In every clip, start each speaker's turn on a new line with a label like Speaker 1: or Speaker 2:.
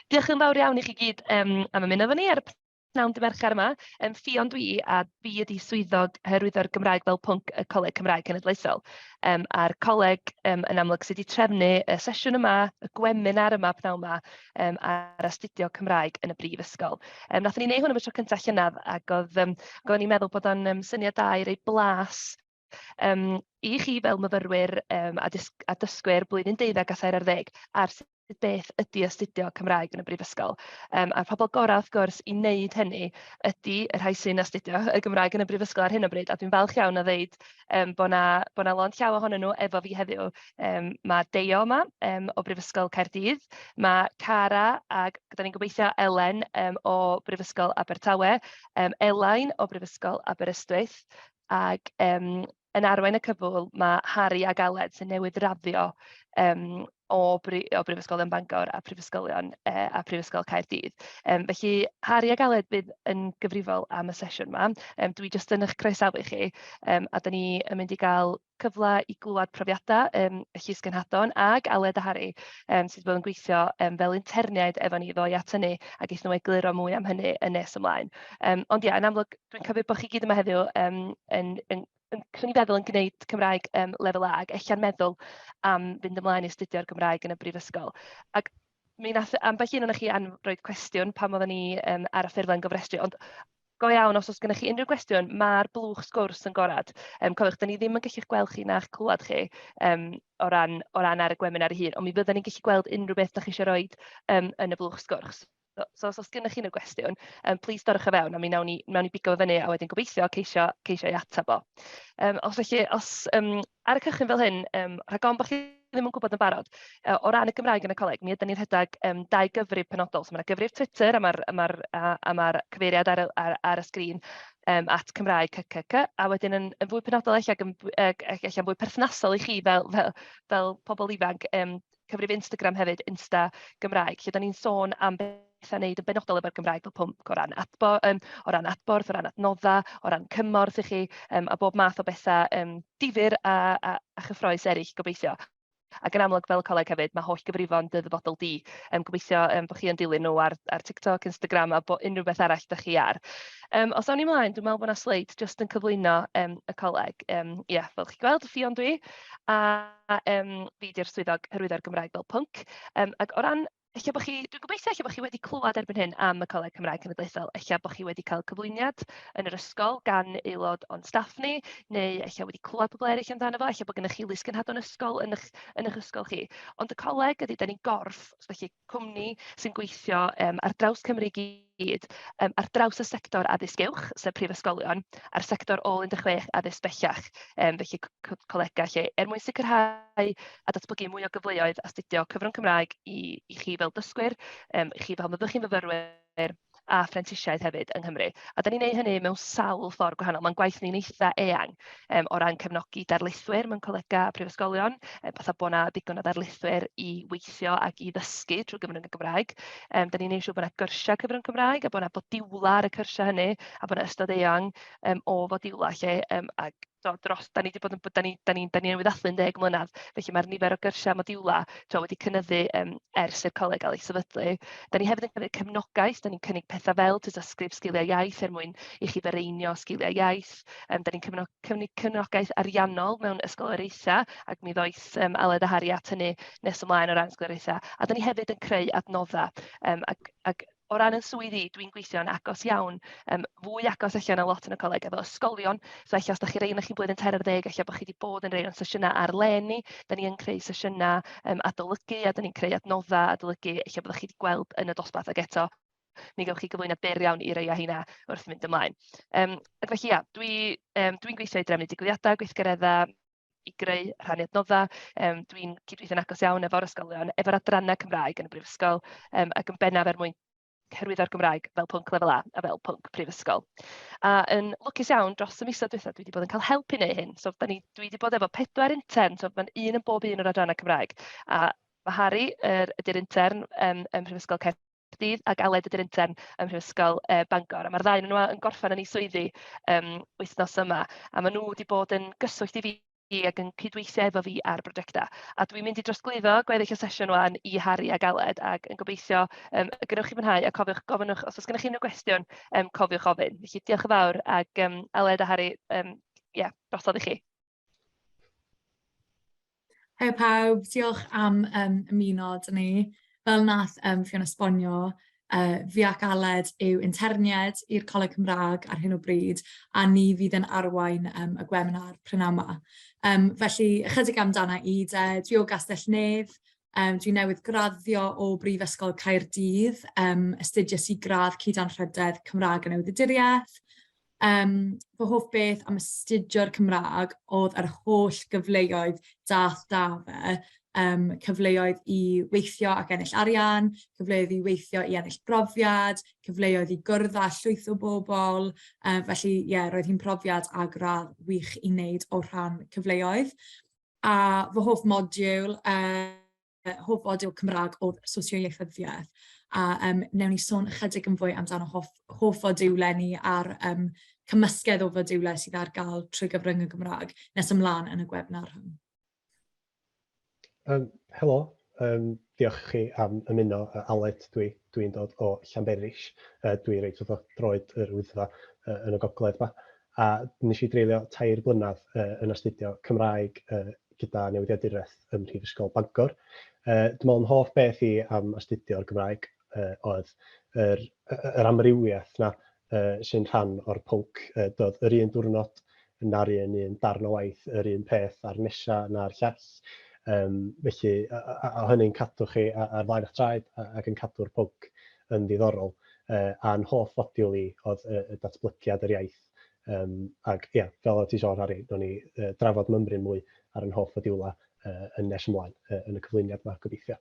Speaker 1: Diolch yn fawr iawn i chi gyd am ymuno efo ni ar y pnawn dy' Mercher yma. Ffion dwi i, a fi ydi swyddog hyrwyddo'r Gymraeg fel pwnc y Coleg Cymraeg Cenedlaethol. A'r coleg yn amlwg sydd wedi trefnu y sesiwn yma, y gweminar yma pnawn 'ma, ar astudio Cymraeg yn y brifysgol. Wnaethon ni wneud hwn am y tro cyntaf llynedd, ac oedd, ac oedden ni'n meddwl bod o'n syniad da i roi blas i chi fel myfyrwyr a dysgwyr blwyddyn 12 a 13 ar sut beth ydy astudio Cymraeg yn y brifysgol. A'r pobl gorau, wrth gwrs, i wneud hynny ydy y rhai sy'n astudio y Gymraeg yn y brifysgol ar hyn o bryd, a dwi'n falch iawn o ddeud bod 'na bo 'na lond llaw ohonyn nhw efo fi heddiw. Mae Deio yma o Brifysgol Caerdydd, mae Cara ac dan ni'n gobeithio Elen o Brifysgol Abertawe, Elain o Brifysgol Aberystwyth, ac yn arwain y cwbl mae Harri ac Aled sy'n newydd raddio o Brifysgolion Bangor a Prifysgolion a Prifysgol Caerdydd. Felly Harri ac Aled bydd yn gyfrifol am y sesiwn yma. Dwi jyst yn eich croesawu chi, a dan ni yn mynd i gael cyfle i glywed profiadau y Llys Genhadon ac Aled a Harri sydd wedi bod yn gweithio fel interniaid efo ni ddoe at hynny, a geith nhw egluro mwy am hynny yn nes ymlaen. Ond ie, yn amlwg, dwi'n cymryd bod chi gyd yma heddiw yn, swn i'n feddwl, yn gwneud Cymraeg lefel A ac ella'n meddwl am fynd ymlaen i astudio'r Gymraeg yn y brifysgol. Ac mi wnaeth ambell un ohonoch chi roed cwestiwn pan oedden ni ar y ffurflen gofrestru, ond go iawn, os oes gennych chi unrhyw gwestiwn, mae'r blwch sgwrs yn gorad. Cofiwch, da ni ddim yn gallu'ch gweld chi na'ch clywed chi o ran ar y gweminar ei hun, ond mi fydden ni'n gallu gweld unrhyw beth da chi eisiau roed yn y blwch sgwrs. So os oes gennych chi unrhyw gwestiwn, plis dorrwch o fewn a mi wnawn ni bigo fo fyny a wedyn gobeithio ceisio ei ateb o. Os felly, os, ar y cychwyn fel hyn, rhag ofn bod chi ddim yn gwybod yn barod, o ran y Gymraeg yn y coleg, mi ydym ni'n rhedeg dau gyfrif penodol. So mae yna gyfrif Twitter a ma cyfeiriad ar y sgrin @CymraegCCC, a wedyn yn fwy penodol ella, ella fwy perthnasol i chi fel pobl ifanc, cyfrif Instagram hefyd, Insta Gymraeg, lle da ni'n sôn am bethau wneud yn benodol efo'r Gymraeg fel pwnc o ran adborth, o ran adnoddau, o ran cymorth i chi, a bob math o bethau difyr a chyffrous eraill gobeithio. Ac yn amlwg fel y coleg hefyd, mae holl gyfrifon Dy Ddyfodol Di. Gobeithio bod chi yn dilyn nhw ar TikTok, Instagram a unrhyw beth arall ydych chi ar. Os awn ni ymlaen, dwi'n meddwl bod yna sleid jyst yn cyflwyno y coleg. Ie, yeah, fel chi'n gweld, Ffion dwi, a fi di'r swyddog hyrwyddo'r Gymraeg fel pwnc. Ac o ran ella bod chi, dwi'n gobeithio ella bod chi wedi clywed erbyn hyn am y Coleg Cymraeg Cenedlaethol. Ella bod chi wedi cael cyflwyniad yn yr ysgol gan aelod o'n staff ni, neu ella wedi clywed pobl eraill amdano fo, ella bod gennych chi lysgenhadon ysgol yn eich ysgol chi. Ond y coleg ydy, da ni'n gorff, felly cwmni sy'n gweithio ar draws Cymru i gyd, ar draws y sector addysg uwch, sef prifysgolion, a'r sector ôl 16 addysg bellach, felly colegau lle, er mwyn sicrhau a datblygu mwy o gyfleoedd astudio cyfrwng Cymraeg i chi fel dysgwyr, i chi fel fyddwch chi'n fyfyrwyr, a phrentisiaid hefyd yng Nghymru. A da ni'n neud hynny mewn sawl ffordd gwahanol. Mae'n gwaith ni'n eitha eang o ran cefnogi darlithwyr mewn colegau a prifysgolion, fatha bod 'na ddigon o ddarlithwyr i weithio ac i ddysgu trwy gyfrwng y Gymraeg. Da ni'n neud siŵr bod 'na gyrsiau cyfrwng Cymraeg a bod 'na fodiwlau ar y cyrsiau hynny a bod 'na ystod eang o fodiwlau lle ac so, dros, da ni wedi bod yn, da ni newydd ddathlu 10 mlynedd, felly mae'r nifer o gyrsiau modiwlau to, wedi cynyddu ers i'r coleg gael ei sefydlu. Da ni hefyd yn cynnig cefnogaeth, da ni'n cynnig pethau fel tystysgrif sgiliau iaith er mwyn i chi fireinio sgiliau iaith. Da ni'n cynnig cefnogaeth ariannol mewn ysgoloriaethau, ac mi ddoith Aled a Harri at hynny nes ymlaen o ran ysgoloriaethau. A da ni hefyd yn creu adnoddau, ac o ran yn swydd i, dwi'n gweithio'n agos iawn, fwy agos ella na lot yn y coleg efo ysgolion. So ella os da chi rei ohonoch chi'n blwyddyn 13, ella bod chi wedi bod yn rei o'n sesiynau ar-lein ni. Da ni yn creu sesiynau adolygu a da ni'n creu adnoddau adolygu ella byddwch chi wedi gweld yn y dosbarth, ac eto mi gewch chi gyflwyniad byr iawn i rei o heina wrth fynd ymlaen. Ac felly ia, dwi gweithio i drefnu digwyddiadau, gweithgareddau, i greu rhannu adnoddau. Dwi'n cydweithio'n agos iawn efo'r ysgolion, efo'r adrannau Cymraeg yn y brifysgol, ac yn bennaf er mwyn hyrwyddo'r Gymraeg fel pwnc lefel A a fel pwnc prifysgol. A yn lwcus iawn, dros y misoedd diwethaf, dwi wedi bod yn cael help i wneud hyn. So, dwi wedi bod efo pedwar intern, so mae'n un yn bob un o'r adrannau Cymraeg. A mae Harri ydy'r intern ym Mhrifysgol Caerdydd ac Aled ydy'r intern ym Mhrifysgol Bangor. A mae'r ddau ohonyn nhw yn gorffen yn eu swyddi wythnos yma. A maen nhw wedi bod yn gyswllt i fi. Ac yn cydweithio efo fi ar brojectau. A dwi'n mynd i drosglwyddo gweddill y sesiwn 'wan i Harri ac Aled, ac yn gobeithio y gwnewch chi fwynhau, a cofiwch gofynnwch os oes gennych chi unrhyw gwestiwn, cofiwch ofyn. Felly diolch yn fawr, ac Aled a Harri, ie, drosodd i chi.
Speaker 2: Hei pawb, diolch am ymuno 'da ni. Fel wnaeth Fiona esbonio, fi ac Aled yw interniaid i'r Coleg Cymraeg ar hyn o bryd, a ni fydd yn arwain y gwebinar prynhawn 'ma. Felly, ychydig amdana i de, dwi o Gastell Nedd, dwi newydd graddio o Brifysgol Caerdydd, astudiais i gradd cyd-anrhydedd Cymraeg a Newyddiaduriaeth. Fy hoff beth am astudio'r Cymraeg oedd yr holl gyfleoedd daeth 'da fe, cyfleoedd i weithio ac ennill arian, cyfleoedd i weithio i ennill brofiad, cyfleoedd i gwrdd â llwyth o bobl. Felly ie, roedd hi'n profiad a gradd wych i wneud o rhan cyfleoedd. A fy hoff modiwl, hoff fodiwl Cymraeg oedd sosioieithyddiaeth, a wnawn ni sôn ychydig yn fwy amdano hoff, hoff fodiwlau ni a'r cymysgedd o fodiwlau sydd ar gael trwy gyfrwng y Gymraeg nes ymlaen yn y gwebinar hwn.
Speaker 3: Helo, diolch i chi am ymuno. Aled dwi, dwi'n dod o Llanberis. Dwi reit wrth droed yr Wyddfa yn y gogledd 'ma. A nes i dreulio 3 blynedd yn astudio Cymraeg gyda newyddiaduraeth ym Mhrifysgol Bangor. Dwi'n meddwl yn hoff beth i am astudio'r Gymraeg oedd yr amrywiaeth 'na sy'n rhan o'r pwnc. Doedd yr un diwrnod na'r un un darn o waith yr un peth a'r nesa na'r llall. Felly, a hynny'n cadw chi ar flaen eich traed ac yn cadw'r pwnc yn ddiddorol. A'n hoff fodiwl i oedd y datblygiad yr iaith. Ac ia, fel o't ti sôn Harri, nawn ni drafod mymryn mwy ar yn hoff fodiwlau yn nes ymlaen yn y cyflwyniad yma, gobeithio.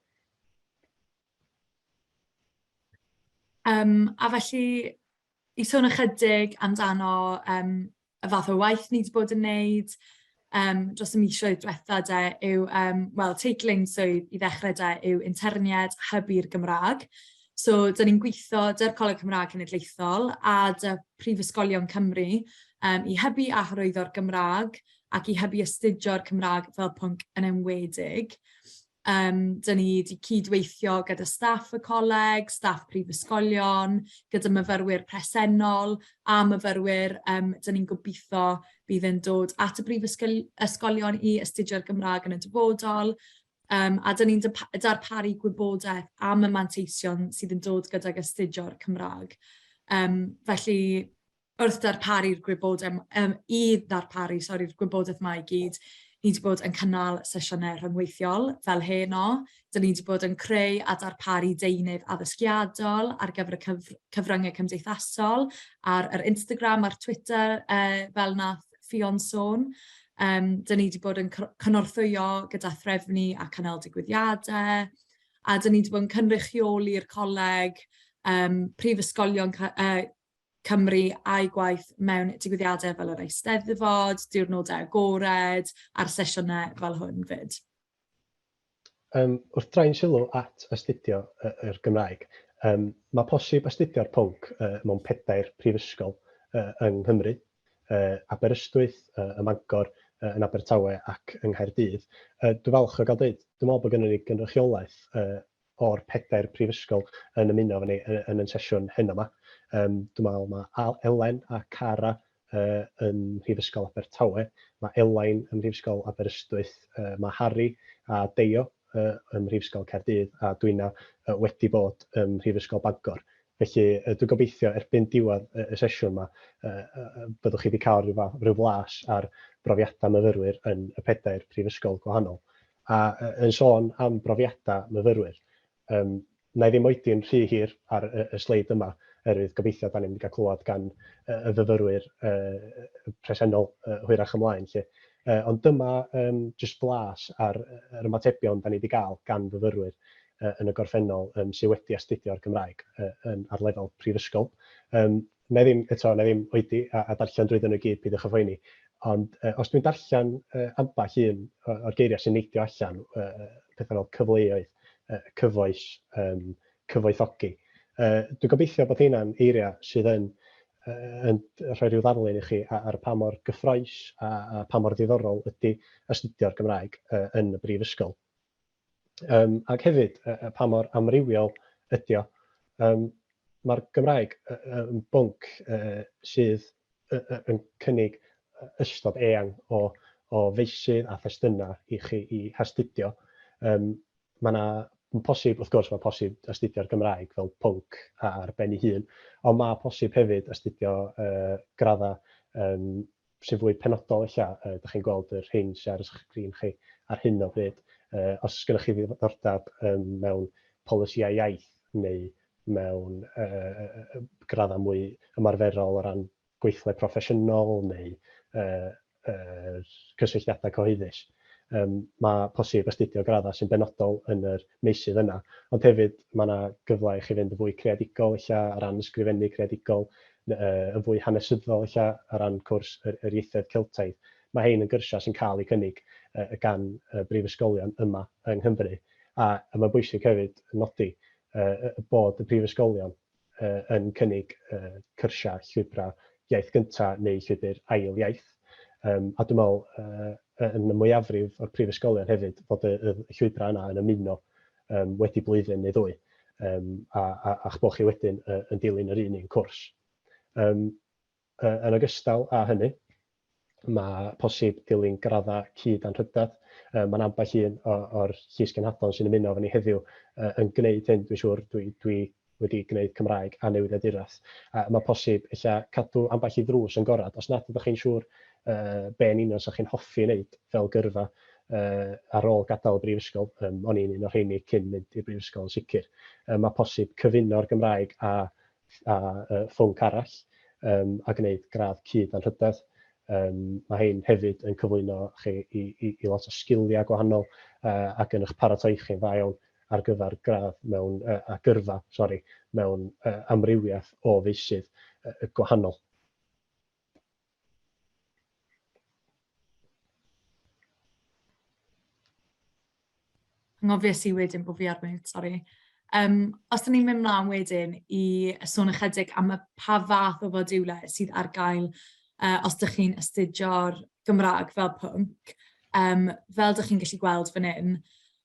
Speaker 2: A felly, i sôn ychydig amdano y fath o waith ni 'di bod yn wneud dros y misoedd diwetha de yw, wel, teitl ein swydd i ddechrau de yw Interniaid Hybu'r Gymraeg. So, dan ni'n gweithio 'da'r Coleg Cymraeg Cenedlaethol a 'da Prifysgolion Cymru i hybu a hyrwyddo'r Gymraeg ac i hybu astudio'r Cymraeg fel pwnc yn enwedig. Dan ni 'di cydweithio gyda staff y coleg, staff prifysgolion, gyda myfyrwyr presennol a myfyrwyr dan ni'n gobeithio bydd yn dod at y brifysgol ysgolion i astudio'r Gymraeg yn y dyfodol. A dan ni'n darparu gwybodaeth am y manteision sydd yn dod gydag astudio'r Cymraeg. Felly, wrth darparu'r gwybodaeth, i ddarparu, sori'r gwybodaeth 'ma i gyd, ni 'di bod yn cynnal sesiynau rhyngweithiol fel heno. Dan ni 'di bod yn creu a darparu deunydd addysgiadol ar gyfer y cyfryngau cymdeithasol, ar yr Instagram a'r Twitter, fel wnaeth Ffion sôn. Dan ni 'di bod yn cynorthwyo gyda threfnu a cynnal digwyddiadau, a dan ni 'di bod yn cynrychioli'r coleg, prifysgolion Cymru a'i gwaith mewn digwyddiadau fel yr Eisteddfod, diwrnodau agored, a'r sesiynau fel hwn 'fyd.
Speaker 3: Wrth droi'n sylw at astudio yr Gymraeg, mae posib astudio'r pwnc mewn pedair prifysgol yng Nghymru, Aberystwyth, ym Mangor, yn Abertawe ac yng Nghaerdydd. Dwi'n falch o gael dweud, dwi'n meddwl bod gennym ni gynrychiolaeth o'r pedair prifysgol yn ymuno efo ni yn yn sesiwn heno 'ma. Dwi'n meddwl mae Elen a Cara yn Mhrifysgol Abertawe, mae Elain ym Mhrifysgol Aberystwyth, mae Harri a Deio ym Mhrifysgol Caerdydd a Dwina wedi bod ym Mhrifysgol Bangor. Felly dwi'n gobeithio erbyn diwedd y sesiwn 'ma byddwch chi wedi cael rhyw, rhyw flas ar brofiadau myfyrwyr yn y pedair prifysgol gwahanol. A yn sôn am brofiadau myfyrwyr, na i ddim oedi'n rhy hir ar y sleid yma, oherwydd gobeithio da ni'n mynd i gael clywed gan y fyfyrwyr presennol hwyrach ymlaen 'lly. Ond dyma jyst blas ar yr ymatebion da ni wedi gael gan fyfyrwyr yn y gorffennol sydd wedi astudio'r Gymraeg yn, ar lefel prifysgol. Na i ddim, eto, na i ddim oedi a darllen drwyddyn nhw i gyd, peidiwch â phoeni. Ond os dwi'n darllen ambell un o'r geiriau sy'n neidio allan, pethau fel cyfleoedd, cyfoes, cyfoethogi, dwi'n gobeithio bod heina'n eiriau sydd yn yn rhoi rhyw ddarlun i chi ar pa mor gyffroes a, a pa mor ddiddorol ydy astudio'r Gymraeg yn y brifysgol. Um, ac hefyd, pa mor amrywiol ydy o. Um, Mae'r Gymraeg yn bwnc sydd yn cynnig ystod eang o, o feysydd a thestunau i chi i hastudio. Um, mae yna yn posib, wrth gwrs, mae posib astudio'r Gymraeg fel pwnc ar ben ei hun, ond mae posib hefyd astudio graddau um, sy'n fwy penodol ella, dach chi'n gweld yr hyn sydd ar y sgrin chi ar hyn o bryd. Os oes gennych chi ddiddordeb um, mewn polisïau iaith neu mewn uh, graddau mwy ymarferol o ran gweithle proffesiynol neu uh, uh, cysylltiadau cyhoeddus. Um, mae posib astudio graddau sy'n benodol yn yr meysydd yna, ond hefyd mae yna gyfle i chi fynd yn fwy creadigol ella o ran ysgrifennu creadigol, uh, yn fwy hanesyddol ella o ran cwrs yr, yr ieithoedd Celtaidd. Mae hein yn gyrsiau sy'n cael eu cynnig uh, gan uh, brifysgolion yma yng Nghymru, a, a mae'n bwysig hefyd nodi uh, bod y prifysgolion yn cynnig cyrsiau llwybrau iaith gyntaf neu llwybr ail iaith. Um, a dwi'n meddwl uh, yn y mwyafrif o'r prifysgolion hefyd fod y, y llwybrau yna yn ymuno um, wedi blwyddyn neu ddwy um, a, a, a'ch bod chi wedyn uh, yn dilyn yr un un cwrs. Um, Yn ogystal â hynny, mae posib dilyn graddau cyd anrhydedd. Mae'n ambell un o'r llys genhadon sy'n ymuno efo ni heddiw yn gwneud hyn, dwi'n siŵr, dwi, dwi wedi gwneud Cymraeg a newyddiaduraeth. A mae posib ella cadw ambell i ddrws yn gorad. Os nad ydych chi'n siŵr uh, be yn union sy'ch chi'n hoffi wneud fel gyrfa uh, ar ôl gadael y brifysgol, um, o'n i'n un o'r rheini cyn mynd i'r brifysgol yn sicr, uh, mae posib cyfuno'r Gymraeg a a phwnc arall um, a gwneud gradd cyd anrhydedd. Um, mae hein hefyd yn cyflwyno chi i, i, i lot o sgiliau gwahanol uh, ac yn eich paratoi chi'n dda iawn ar gyfer gradd mewn, uh, a gyrfa, sori, mewn uh, amrywiaeth o feysydd uh, gwahanol.
Speaker 2: Anghofies i wedyn bod fi ar mute, sori. Um, os dyn ni'n mynd mlaen wedyn i sôn ychydig am y pa fath o fodiwlau sydd ar gael uh, os dych chi'n astudio'r Gymraeg fel pwnc, um, fel dych chi'n gallu gweld fan hyn,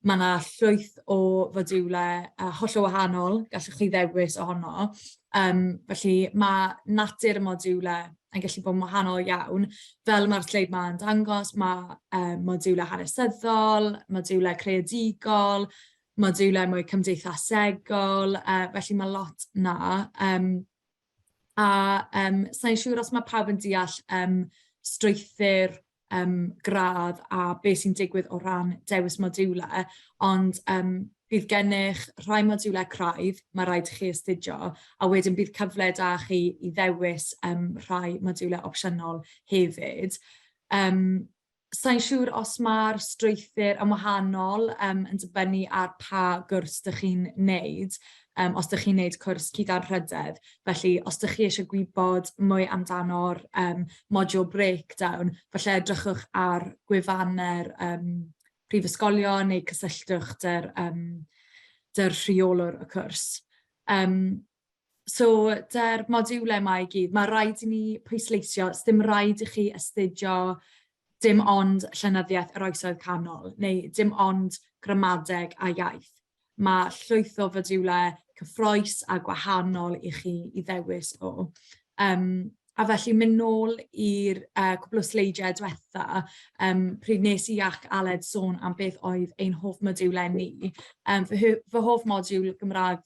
Speaker 2: mae yna llwyth o fodiwlau uh, hollol wahanol, gallwch chi ddewis ohono. Um, felly mae natur y modiwlau yn gallu bod yn wahanol iawn. Fel mae'r sleid 'ma yn dangos, mae um, modiwlau hanesyddol, modiwlau creadigol, modiwlau mwy cymdeithasegol, uh, felly mae lot 'na. Um, a um, sa i'n siŵr os mae pawb yn deall um, strwythur um, gradd a beth sy'n digwydd o ran dewis modiwlau, ond um, bydd gennych rhai modiwlau craidd mae rhaid i chi astudio, a wedyn bydd cyfle da chi i ddewis um, rhai modiwlau opsiynol hefyd. Um, Sa i'n siŵr os mae'r strwythur yn wahanol um, yn dibynnu ar pa gwrs dych chi'n neud, um, os dych chi'n neud cwrs cyd anrhydedd. Felly, os dych chi eisiau gwybod mwy amdano'r um, module breakdown, falle edrychwch ar gwefannau'r um, prifysgolion neu cysylltwch dy'r, um, dy'r rheolwr y cwrs. Um, so, dy'r modiwlau yma i gyd, mae rhaid i ni pwysleisio, sdim rhaid i chi astudio dim ond llenyddiaeth yr oesoedd canol, neu dim ond gramadeg a iaith. Mae llwyth o fodiwlau cyffroes a gwahanol i chi i ddewis o. Um, a felly mynd nôl i'r uh, cwpl o sleidiau diwetha, um, pryd nes i ac Aled sôn am beth oedd ein hoff modiwlau ni. Um, fy, fy hoff modiwl Gymraeg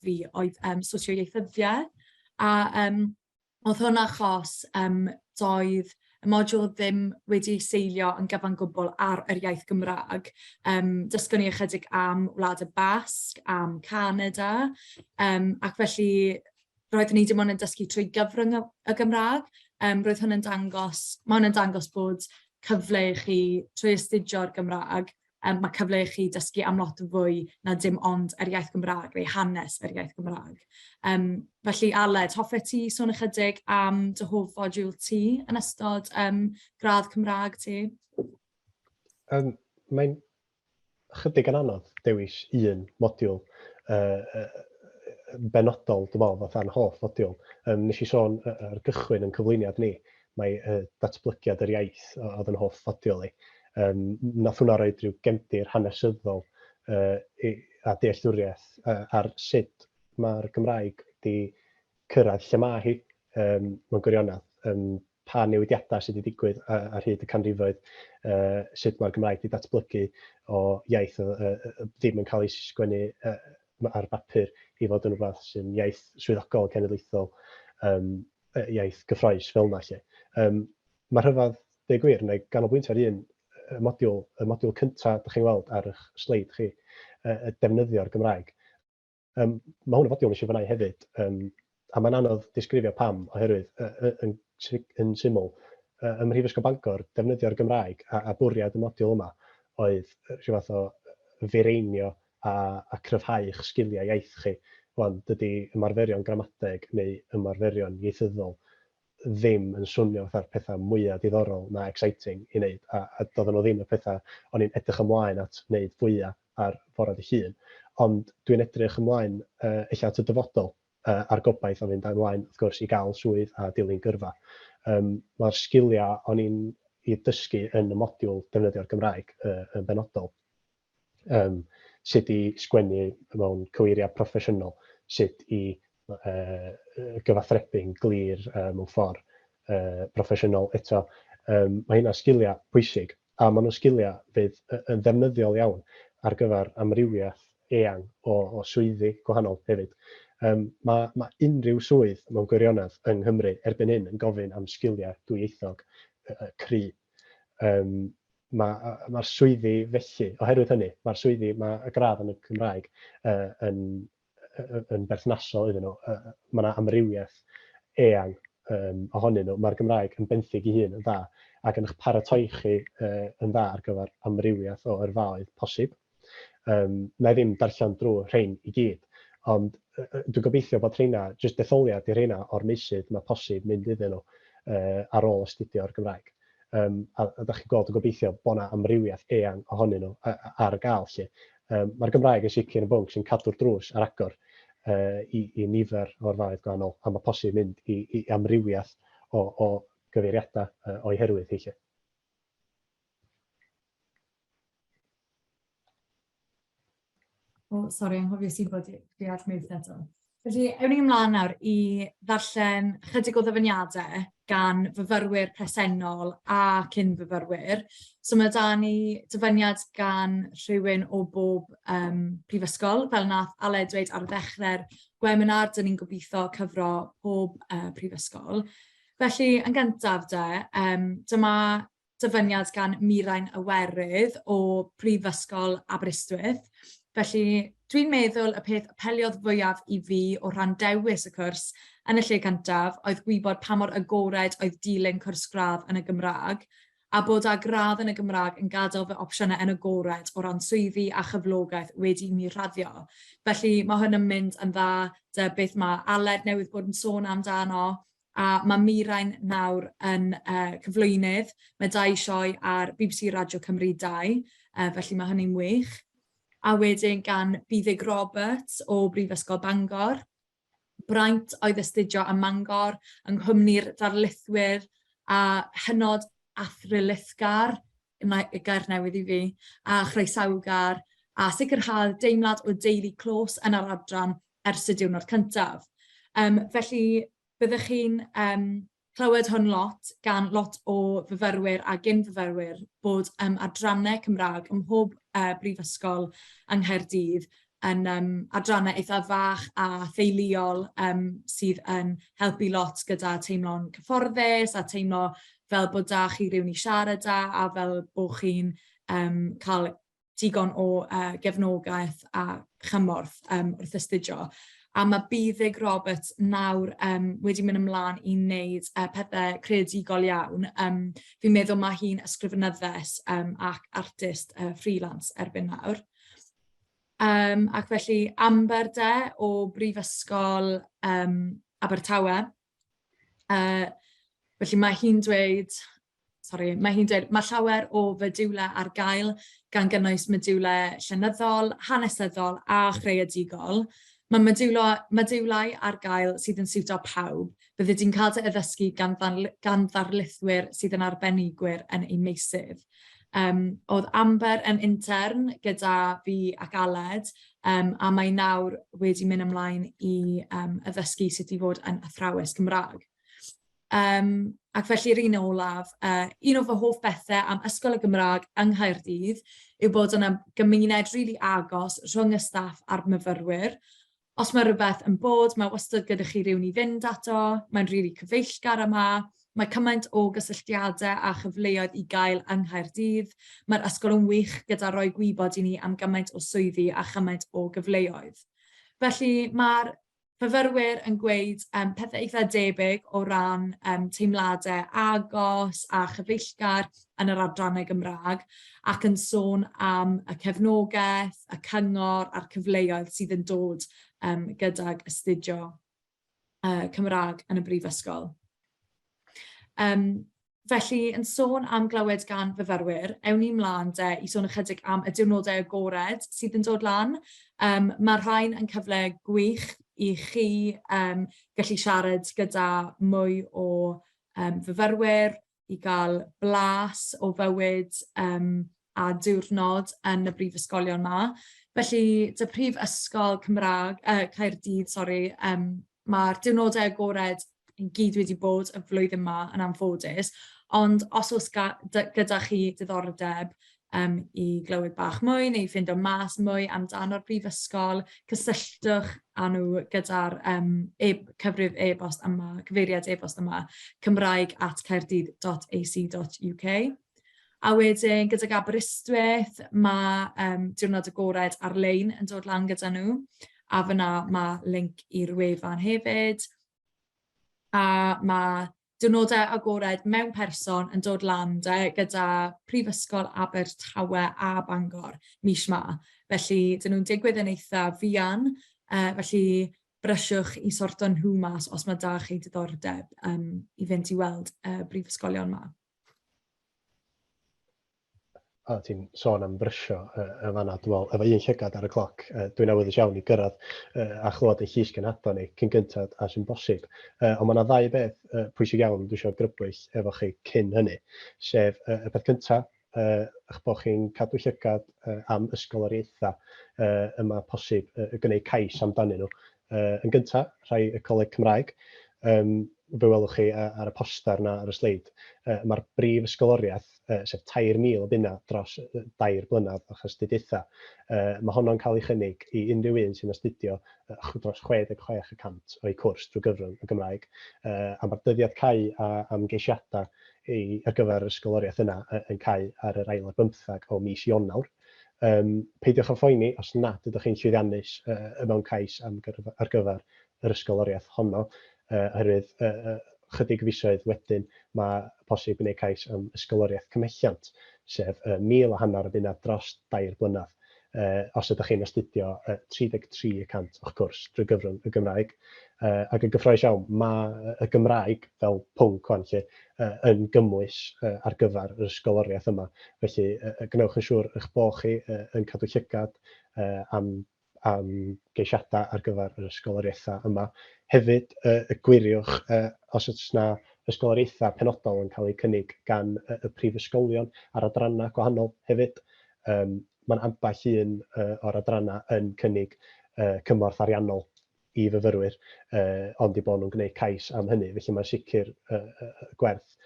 Speaker 2: fi oedd um, sosioieithyddiau, a um, Oedd hwn achos um, doedd y modiwl ddim wedi seilio yn gyfan gwbl ar yr iaith Gymraeg. Um, dysgon ni ychydig am Wlad y Basg, am Canada, um, ac felly roeddwn ni dim ond yn dysgu trwy gyfrwng y, y Gymraeg. Um, roedd hwn yn dangos, mae hwn yn dangos bod cyfle i chi trwy astudio'r Gymraeg um, mae cyfle i chi dysgu am lot fwy na dim ond yr iaith Gymraeg neu hanes yr iaith Gymraeg. Um, felly Aled, hoffet ti sôn ychydig am dy hoff fodiwl ti yn ystod um, gradd Cymraeg ti?
Speaker 3: Um, mae'n chydig yn anodd dewis un modiwl uh, uh, benodol, dwi'n meddwl, fatha'n hoff fodiwl. Um, nes i sôn ar gychwyn yn cyflwyniad ni, mae uh, datblygiad yr iaith oedd yn hoff fodiwl i. Um, nath hwnna roi rhyw gefndir hanesyddol uh, i, a dealltwriaeth uh, ar sut mae'r Gymraeg wedi cyrraedd lle mae hi um, mewn gwirionedd. Um, pa newidiadau sydd wedi digwydd ar hyd y canrifoedd, uh, sut mae'r Gymraeg wedi datblygu o iaith uh, ddim yn cael ei sgwennu uh, ar bapur i fod yn rhywbeth sy'n iaith swyddogol cenedlaethol, um, iaith gyffroes fel yna. Lle. Um, mae rhyfedd, dweud gwir, neu ganolbwyntio ar un y modiwl, y modiwl cyntaf ydych chi'n weld ar eich sleid chi, uh, defnyddio'r Gymraeg. Um, mae hwn yn fodiwl nes i fwynhau hefyd, um, a mae'n anodd disgrifio pam, oherwydd uh, yn, yn syml, uh, ym Mhrifysgol Bangor, defnyddio'r Gymraeg a, a bwriad y modiwl yma oedd rhyw fath o fireinio a, a cryfhau eich sgiliau iaith chi. Wan, dydy ymarferion gramadeg neu ymarferion ieithyddol ddim yn swnio fatha'r pethau mwyaf diddorol na exciting i wneud, a, a doedden nhw ddim y pethau o'n i'n edrych ymlaen at wneud fwyaf ar fore dy Llun. Ond dwi'n edrych ymlaen uh, ella at y dyfodol uh, a'r gobaith o fynd ymlaen, wrth gwrs, i gael swydd a dilyn gyrfa. Um, Mae'r sgiliau o'n i'n i dysgu yn y modiwl defnyddio'r Gymraeg uh, yn benodol. Um, sut i sgwennu mewn cyweiriau proffesiynol, sut i uh, gyfathrebu'n glir uh, mewn ffordd uh, proffesiynol eto. Um, mae hynna sgiliau pwysig, a maen nhw'n sgiliau fydd yn ddefnyddiol iawn ar gyfer amrywiaeth eang o, o swyddi gwahanol hefyd. Um, mae, mae unrhyw swydd mewn gwirionedd yng Nghymru erbyn hyn yn gofyn am sgiliau dwyieithog uh, cry. Um, Mae'r ma swyddi felly, oherwydd hynny, mae'r swyddi, mae y gradd yn y Cymraeg uh, yn, yn berthnasol iddyn nhw. Uh, mae yna amrywiaeth eang um, ohonyn nhw. Mae'r Gymraeg yn benthyg ei hun yn dda ac yn eich paratoi chi uh, yn dda ar gyfer amrywiaeth o yrfaoedd posib. Um, na i ddim darllen drwy rhain i gyd, ond uh, dwi'n gobeithio bod rheina, jyst detholiad i rheina o'r meysydd mae posib mynd iddyn nhw uh, ar ôl astudio'r Gymraeg. Um, a, a da chi'n gweld yn gobeithio bod yna amrywiaeth eang ohonyn nhw ar gael. Lle. Um, Mae'r Gymraeg yn sicr yn bwnc sy'n cadw'r drws ar agor uh, i, i nifer o'r faedd gwahanol, a mae posib mynd i, i amrywiaeth o, o gyfeiriadau uh, o'i herwydd hi. Lle.
Speaker 2: O, sori, anghofies i bod fi ar mute eto. Felly, ewn ni ymlaen nawr i ddarllen chydig o ddyfyniadau gan fyfyrwyr presennol a cyn-fyfyrwyr. So mae 'da ni dyfyniad gan rhywun o bob um, prifysgol, fel nath Aled dweud ar ddechrau'r gweminar, dyn ni'n gobeithio cyfro pob uh, prifysgol. Felly, yn gyntaf de, um, dyma dyfyniad gan Mirain Iwerydd o Brifysgol Aberystwyth. Felly, dwi'n meddwl y peth apeliodd fwyaf i fi o rhan dewis y cwrs yn y lle cyntaf oedd gwybod pa mor agored oedd dilyn cwrs gradd yn y Gymraeg, a bod â gradd yn y Gymraeg yn gadael fy opsiynau yn agored o ran swyddi a chyflogaeth wedi i mi raddio. Felly, mae hwn yn mynd yn dda 'da beth mae Aled newydd bod yn sôn amdano, A mae Mirain nawr yn uh, cyflwynydd. Mae dau sioe ar BBC Radio Cymru 2, uh, felly mae hynny'n wych. A wedyn gan Buddug Roberts o Brifysgol Bangor. Braint oedd astudio ym Mangor yng nghwmni'r darlithwyr a hynod athrylithgar, y gair newydd i fi, a chroesawgar, a sicrhaodd deimlad o deulu clos yn yr adran ers y diwrnod cyntaf. Um, felly, byddwch chi'n um, clywed hwn lot gan lot o fyfyrwyr a gyn-fyfyrwyr bod um, adrannau Cymraeg ym mhob uh, brifysgol yng Nghaerdydd yn um, adrannau eitha fach a theuluol um, sydd yn helpu lot gyda teimlo'n cyfforddus a teimlo fel bod da chi rhywun i siarad â a fel bod chi'n um, cael digon o uh, gefnogaeth a chymorth um, wrth astudio. A mae Buddug Roberts nawr um, wedi mynd ymlaen i wneud uh, pethau creadigol iawn. Um, fi'n meddwl mae hi'n ysgrifenyddes um, ac artist uh, freelance erbyn nawr. Um, ac felly Amber de o Brifysgol um, Abertawe. Uh, felly mae hi'n dweud, sori, mae hi'n dweud, mae llawer o fodiwlau ar gael, gan gynnwys modiwlau llenyddol, hanesyddol a chreadigol. Mae modiwlau, modiwlau ar gael sydd yn siwtio pawb. Byddi di'n cael dy addysgu gan, gan ddarlithwyr sydd yn arbenigwyr yn eu meysydd. Um, oedd Amber yn intern gyda fi ac Aled, um, a mae nawr wedi mynd ymlaen i um, addysgu sut i fod yn athrawes Cymraeg. Um, ac felly'r un olaf, un o fy hoff bethau am Ysgol y Gymraeg yng Nghaerdydd yw bod yna gymuned rili really agos rhwng y staff a'r myfyrwyr. Os mae rhywbeth yn bod, mae wastad gyda chi rhywun i fynd ato, mae'n rili really cyfeillgar yma, mae cymaint o gysylltiadau a chyfleoedd i gael yng Nghaerdydd. Mae'r ysgol yn wych gyda rhoi gwybod i ni am gymaint o swyddi a chymaint o gyfleoedd. Felly mae'r fyfyrwyr yn gweud um, pethau eitha debyg o ran um, teimladau agos a chyfeillgar yn yr adrannau Gymraeg ac yn sôn am y cefnogaeth, y cyngor a'r cyfleoedd sydd yn dod um, gydag astudio Cymraeg yn y brifysgol. Um, Felly, yn sôn am glywed gan fyfyrwyr, ewn ni mlaen de i sôn ychydig am y diwrnodau agored sydd yn dod lan. Um, Mae'r rhain yn cyfle gwych i chi um, gallu siarad gyda mwy o um, fyfyrwyr, i gael blas o fywyd um, a diwrnod yn y brifysgolion 'ma. Felly, dy Prifysgol Cymraeg, Caerdydd, sori, mae'r diwrnodau agored i gyd wedi bod y flwyddyn 'ma yn anffodus, ond os oes gyda chi diddordeb i glywed bach mwy neu i ffeindio mas mwy amdano'r brifysgol, cysylltwch â nhw gyda'r cyfrif e-bost yma, cyfeiriad e-bost yma, cymraeg@caerdydd.ac.uk. A wedyn gydag Aberystwyth, mae diwrnod agored ar-lein yn dod lan gyda nhw, a fan'na ma' link i'r wefan hefyd. A ma' diwrnodau agored mewn person yn dod lan de gyda Prifysgol Abertawe a Bangor mis 'ma. Felly 'dyn nhw'n digwydd yn eitha fuan, felly brysiwch i sorto nhw mas os ma' 'da chi diddordeb i fynd i weld y brifysgolion 'ma.
Speaker 3: O, ti'n sôn am frysio yn fanna, dwi'n meddwl, efo un llygad ar y cloc, dwi'n awyddus iawn i gyrraedd a chlywed ein llys genhadon ni cyn gyntaf a sy'n bosib. Ond mae yna ddau beth pwysig iawn dwi eisiau grybwyll efo chi cyn hynny, sef y peth cyntaf, eich bod chi'n cadw llygad am ysgoloriaethau y mae posib gwneud cais amdanyn nhw. Yn gyntaf, rhai y Coleg Cymraeg, fe welwch chi ar y poster 'na ar y sleid, mae'r brif ysgoloriaeth, sef 3,000 o bunnau dros dair blynedd o'ch astudiaethau, mae honno'n cael ei chynnig i unrhyw un sy'n astudio dros 66 y cant o'u cwrs drwy gyfrwng y Gymraeg, a mae'r dyddiad cau am geisiadau i, ar gyfer yr ysgoloriaeth yna yn cau ar yr ail ar bymtheg o mis Ionawr. Um, peidiwch â phoeni os nad ydych chi'n llwyddiannus mewn cais am ar gyfer yr ysgoloriaeth honno, oherwydd chydig fisoedd wedyn mae posib gwneud cais am ysgoloriaeth cymhelliant, sef 1,500 o bunnau dros dair blynedd, os ydych chi'n astudio 33 y cant o'ch cwrs drwy gyfrwng y Gymraeg. Ac yn gyffrous iawn, mae y Gymraeg fel pwnc wan 'lly yn gymwys ar gyfer yr ysgoloriaeth yma. Felly gwnewch yn siŵr eich bod chi yn cadw llygad am am geisiadau ar gyfer yr ysgoloriaethau yma. Hefyd, y gwiriwch os oes yna ysgoloriaethau penodol yn cael eu cynnig gan y prifysgolion a'r adrannau gwahanol hefyd. Um, mae'n ambell un o'r adrannau yn cynnig cymorth ariannol i fyfyrwyr, ond eu bod nhw'n gwneud cais am hynny. Felly mae'n sicr gwerth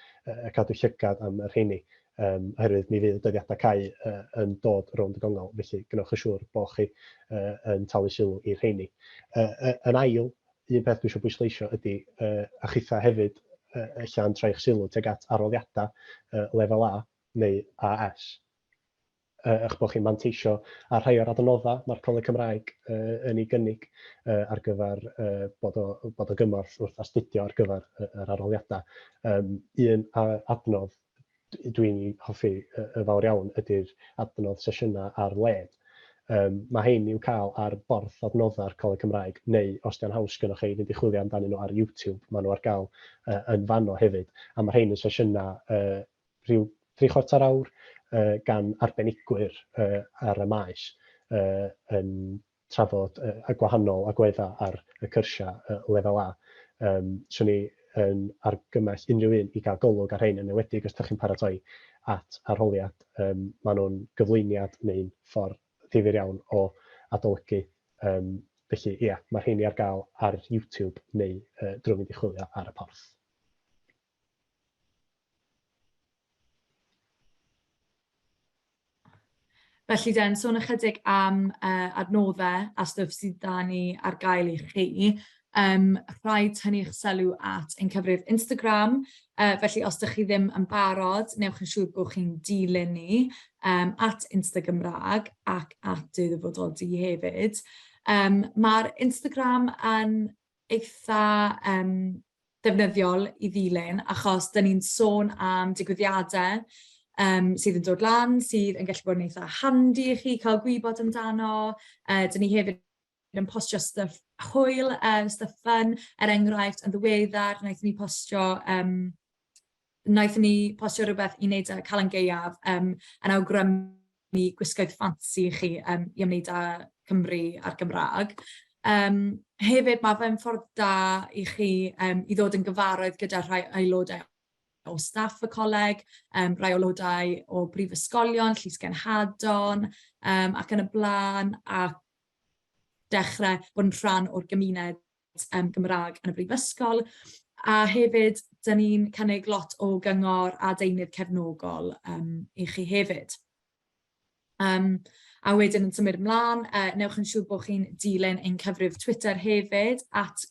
Speaker 3: cadw llygad am y rheini, oherwydd mi fydd y dyddiadau cau yn dod rownd y gongol, felly gwnewch yn siŵr bod chi yn talu sylw i'r rheini. Yn ail, un peth dwi eisiau bwysleisio ydy, a chitha hefyd ella yn troi'ch sylw tuag at arholiadau lefel A neu AS. eich bod chi'n manteisio ar rhai o'r adnoddau mae'r Coleg Cymraeg yn ei gynnig ar gyfer bod o, bod o gymorth wrth astudio ar gyfer yr arholiadau. Un adnodd dwi'n hoffi yn fawr iawn ydy'r adnodd sesiynau ar led. Mae hein i'w cael ar borth adnoddau'r Coleg Cymraeg, neu os 'di o'n haws gynnoch chi fynd i chwilio amdanyn nhw ar YouTube, maen nhw ar gael yn fanno hefyd. A mae rhein yn sesiynau rhyw dri chwarter awr gan arbenigwyr ar y maes yn trafod y gwahanol agweddau ar y cyrsiau lefel A. Swn i yn argymell unrhyw un i gael golwg ar rhein, yn enwedig os ydych chi'n paratoi at arholiad. Maen nhw'n gyflwyniad neu'n ffordd ddifyr iawn o adolygu. Felly, ia, mae rheini ar gael ar YouTube neu drwy fynd i chwilio ar y porth.
Speaker 2: Felly den, sôn ychydig am adnoddau a stwff sydd 'da ni ar gael i chi. Rhaid tynnu eich sylw at ein cyfrif Instagram, felly os dach chi ddim yn barod, newch yn siŵr bod chi'n dilyn ni, @InstaGymraeg ac @DyDdyfodolDu hefyd. Ma'r Instagram yn eitha defnyddiol i ddilyn, achos dan ni'n sôn am digwyddiadau sydd yn dod lan, sydd yn gallu bod yn eitha handi i chi cael gwybod amdano. Dan ni hefyd yn postio stwff hwyl, stwff fun, er enghraifft, yn ddiweddar, wnaethon ni postio wnaethon ni postio rywbeth i wneud â Calan Gaeaf, yn awgrymu gwisgoedd ffansi i chi i ymwneud â Cymru a'r Gymraeg. Hefyd, ma' fe'n ffordd da i chi i ddod yn gyfarwydd gyda rhai aelodau o staff y coleg, rhai aelodau o brifysgolion, Llys Genhadon, ac yn y blaen, a dechrau bod yn rhan o'r gymuned Gymraeg yn y brifysgol. A hefyd, dan ni'n cynnig lot o gyngor a deunydd cefnogol i chi hefyd. A wedyn yn symud ymlaen, newch yn siŵr bod chi'n dilyn ein cyfrif Twitter hefyd,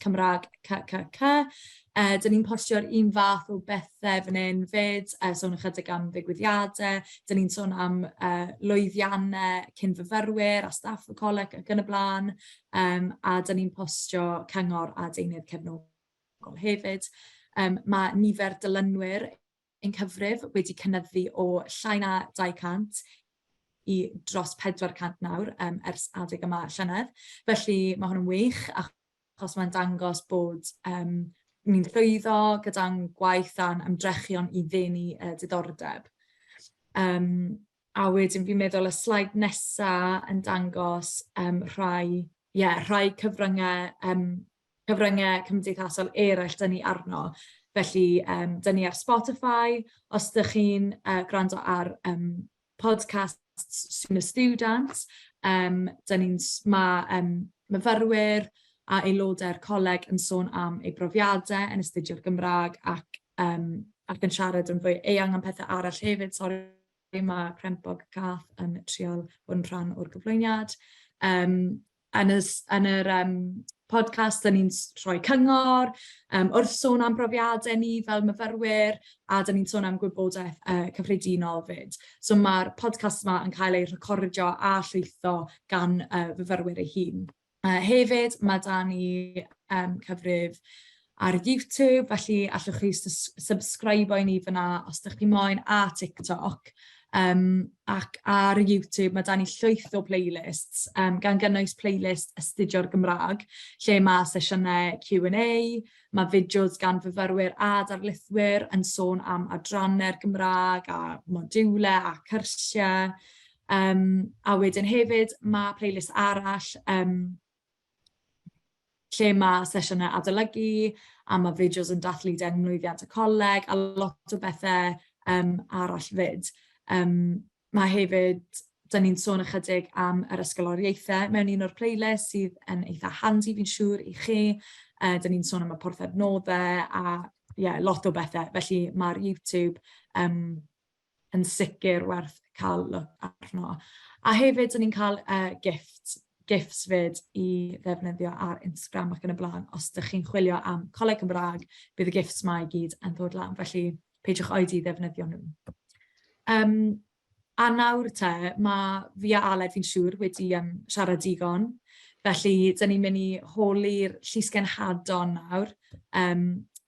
Speaker 2: @CymraegCCC. Dyn ni'n postio'r un fath o bethau fan hyn 'fyd, sôn ychydig am ddigwyddiadau, dyn ni'n sôn am lwyddiannau cyn-fyfyrwyr a staff y coleg ac yn y blaen, a dyn ni'n postio cyngor a deunydd cefnogol hefyd. Mae nifer dilynwyr ein cyfrif wedi cynyddu o llai na 200 i dros 400 nawr ers adeg yma llynedd. Felly mae hwn yn wych achos mae'n dangos bod ni'n llwyddo gyda'n gwaith a'n ymdrechion i ddenu diddordeb. A wedyn fi'n meddwl y sleid nesa yn dangos rhai, ie, rhai cyfryngau cyfryngau cymdeithasol eraill 'dan ni arno. Felly 'dan ni ar Spotify, os dach chi'n gwrando ar podcasts Sŵn y Stiwdant, 'dan ni'n s-... Ma' myfyrwyr a aelodau'r coleg yn sôn am eu brofiadau yn astudio'r Gymraeg ac ac yn siarad yn fwy eang am pethe arall hefyd. Sori, mae crempog cath yn trial bod yn rhan o'r gyflwyniad. Yn y s- yn yr podcast, dan ni'n rhoi cyngor wrth sôn am brofiadau ni fel myfyrwyr, a dan ni'n sôn am gwybodaeth cyffredinol 'fyd. So ma'r podcast 'ma yn cael ei recordio a llwytho gan fyfyrwyr eu hun. Hefyd, ma' 'da ni cyfrif ar YouTube, felly allwch chi sybsgreibo i ni fan'na os dach chi moyn, a TikTok. Ac ar YouTube ma' 'da ni llwyth o playlists, gan gynnwys playlist Astudio'r Gymraeg, lle ma' sesiynau Q&A, ma' fideos gan fyfyrwyr a darlithwyr yn sôn am adrannau'r Gymraeg a modiwlau a cyrsiau. A wedyn hefyd ma' playlist arall lle ma' sesiynau adolygu a ma' fideos yn dathlu dengmlwyddiant y coleg a lot o bethe arall 'fyd. Ma' hefyd, dan ni'n sôn ychydig am yr ysgoloriaethau mewn un o'r playlists sydd yn eitha handi fi'n siŵr i chi. Dan ni'n sôn am y porth adnoddau a ie, lot o bethe. Felly ma'r YouTube yn sicr werth cael look arno. A hefyd, dan ni'n cael gifts, gifts 'fyd i ddefnyddio ar Instagram ac yn y blaen. Os dach chi'n chwilio am Coleg Cymraeg, bydd y gifts 'ma i gyd yn dod lan, felly peidiwch oedi i ddefnyddio nhw. A nawr te, ma' fi a Aled, fi'n siŵr, wedi siarad digon, felly dan ni'n mynd i holi'r llysgenhadon nawr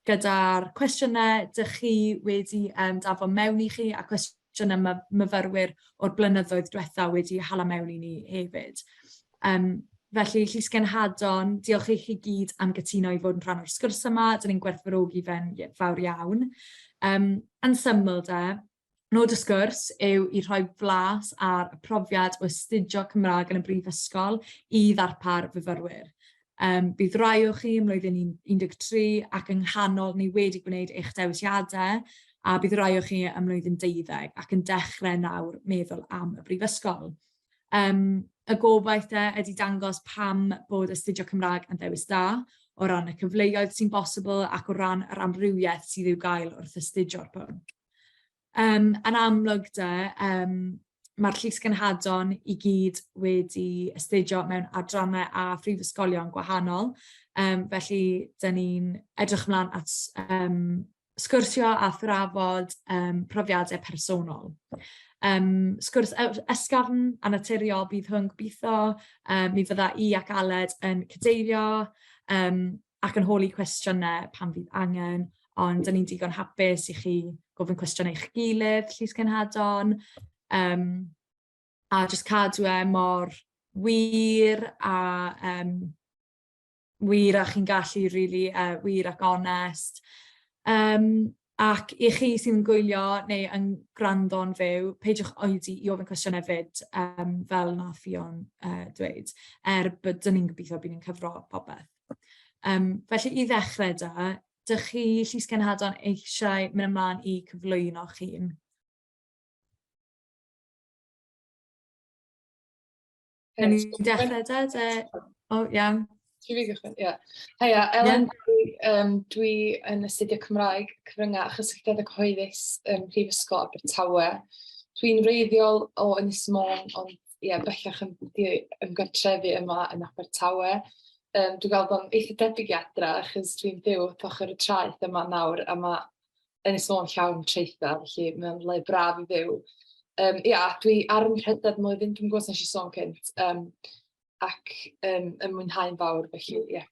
Speaker 2: gyda'r cwestiynau dach chi wedi danfon mewn i chi a cwestiynau ma' myfyrwyr o'r blynyddoedd diwetha wedi hala mewn i ni hefyd. Felly, llysgenhadon, diolch i chi gyd am gytuno i fod yn rhan o'r sgwrs yma, dan ni'n gwerthfawrogi fe'n fawr iawn. Yn syml de, Nod y sgwrs yw i rhoi blas ar y profiad o astudio Cymraeg yn y brifysgol i ddarpar fyfyrwyr. Bydd rai o chi ym mlwyddyn 13 ac yng nghanol neu wedi gwneud eich dewisiadau, a bydd rai o chi ym mlwyddyn 12 ac yn dechrau nawr meddwl am y brifysgol. Y gobaith de ydy dangos pam bod astudio Cymraeg yn ddewis da, o ran y cyfleoedd sy'n bosibl ac o ran yr amrywiaeth sydd i'w gael wrth astudio'r pwnc. Yn amlwg de, mae'r llysgenhadon i gyd wedi astudio mewn adrannau a phrifysgolion gwahanol, felly dan ni'n edrych ymlaen at sgwrsio a thrafod profiadau personol. Sgwrs ysgafn a naturiol bydd hwn gobeithio, mi fydda i ac Aled yn cadeirio ac yn holi cwestiynau pan fydd angen, ond 'dan ni'n digon hapus i chi gofyn cwestiynau i'ch gilydd, Llys Cenhadon, a jyst cadw e mor wir a wir a chi'n gallu rili, wir ac onest. Ac i chi sy'n gwylio neu yn gwrando'n fyw, peidiwch oedi i ofyn cwestiynau 'fyd, fel wnaeth Ffion dweud, er bod dan ni'n gobeithio bydd ni'n cyfro popeth. Felly i ddechrau de, dych chi Llys Cenhadon eisiau mynd ymlaen i cyflwyno'ch hun? Wnawn ni dechrau de, de? O, iawn.
Speaker 4: Ti fi gychwyn? Ie. Heia, Elen dwi, dwi yn astudio Cymraeg, Cyfryngau a Chysylltiadau Cyhoeddus ym Mhrifysgol Abertawe. Dwi'n wreiddiol o Ynys Môn, ond ie, bellach yn di ymgartrefu yma yn Abertawe. Dwi'n gweld o'n eitha debyg i adra, achos dwi'n byw wrth ochr y traeth yma nawr, a ma' Ynys Môn llawn traethau, felly mae'n le braf i fyw. Ia, dwi ar 'y nhrydedd mlwyddyn, dwi'm yn gwybod os wnes i sôn cynt, ac yn mwynhau'n fawr, felly ie.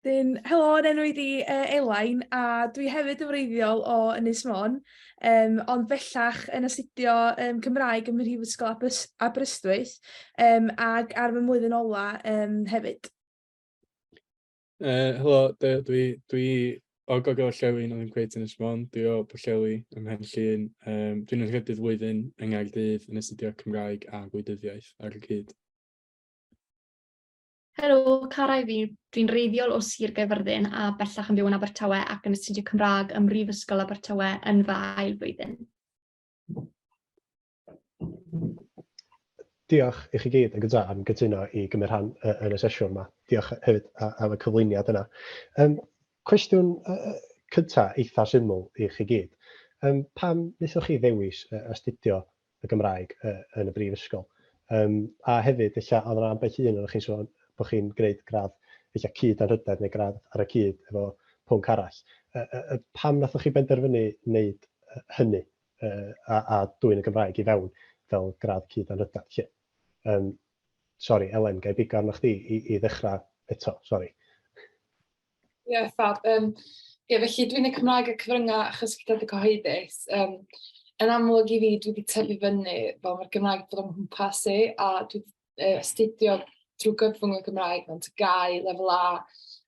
Speaker 5: Dyn, helo, yn enw i di Elain, a dwi hefyd yn wreiddiol o Ynys Môn, ond bellach yn astudio Cymraeg ym Mhrifysgol Aberystwyth, ac ar fy mlwyddyn ola hefyd.
Speaker 6: Helo, dwi, dwi o Gogledd Orllewin, ond ddim cweit yn Ynys Môn. Dwi o Bwllheli ym Mhen Llŷn. Dwi'n yn nhrydydd flwyddyn yng Nghaerdydd yn astudio Cymraeg a Gwleidyddiaeth ar y cyd.
Speaker 7: Helo, Cara i fi. Dwi'n wreiddiol o Sir Gaerfyrddin a bellach yn byw yn Abertawe ac yn astudio Cymraeg ym Mhrifysgol Abertawe yn fy ail flwyddyn.
Speaker 3: Diolch i chi gyd yn gyntaf am gytuno i gymryd rhan yn y sesiwn yma. Diolch hefyd am y cyflwyniad yna. Cwestiwn cyntaf eitha syml i chi gyd. Pam wnaethoch chi ddewis astudio y Gymraeg yn y brifysgol? A hefyd, ella, oedd yna ambell un ohonoch chi'n sôn bod chi'n gwneud gradd ella cyd anrhydedd neu gradd ar y cyd efo pwnc arall. Pam wnaethoch chi benderfynu wneud hynny? a, a dwyn y Gymraeg i fewn fel gradd cyd anrhydedd 'lly. Sori, Elen, ga i bigo arno chdi i, i ddechrau eto, sori.
Speaker 4: Ie, yeah, fab. Ie, felly dwi'n y Cymraeg a cyfryngau a chysylltiadau cyhoeddus. Yn amlwg i fi, dwi wedi tyfu fyny fel mae'r Gymraeg bod o'n nghwmpas i, a dwi wedi astudio drwy gyfrwng y Gymraeg mewn TGAU, Lefel A,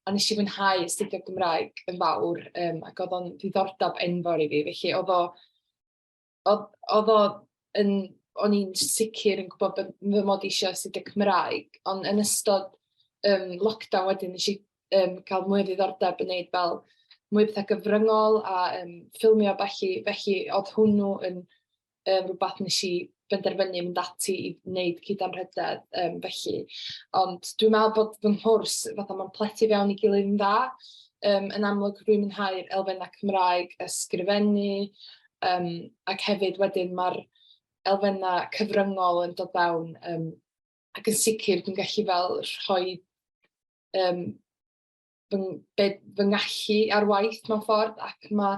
Speaker 4: a nes i fwynhau astudio Gymraeg yn fawr, ac oedd o'n ddiddordeb enfawr i fi. Felly oedd o, oedd, oedd o yn, o'n i'n sicr yn gwybod bod fy mod i eisiau astudio Cymraeg, ond yn ystod lockdown wedyn nes i cael mwy o ddiddordeb yn wneud fel mwy o bethau gyfryngol a ffilmio a ballu, felly oedd hwnnw yn rywbeth wnes i benderfynu mynd ati i wneud cyd-anrhydedd felly. Ond dwi'n meddwl bod fy nghwrs, fatha mae'n plethu fewn i gilydd yn dda. Yn amlwg rwy'n mwynhau'r elfennau Cymraeg, ysgrifennu, ac hefyd wedyn mae'r elfennau cyfryngol yn dod fewn, ac yn sicr dwi'n gallu fel rhoi fy be fy ngallu ar waith mewn ffordd, ac ma'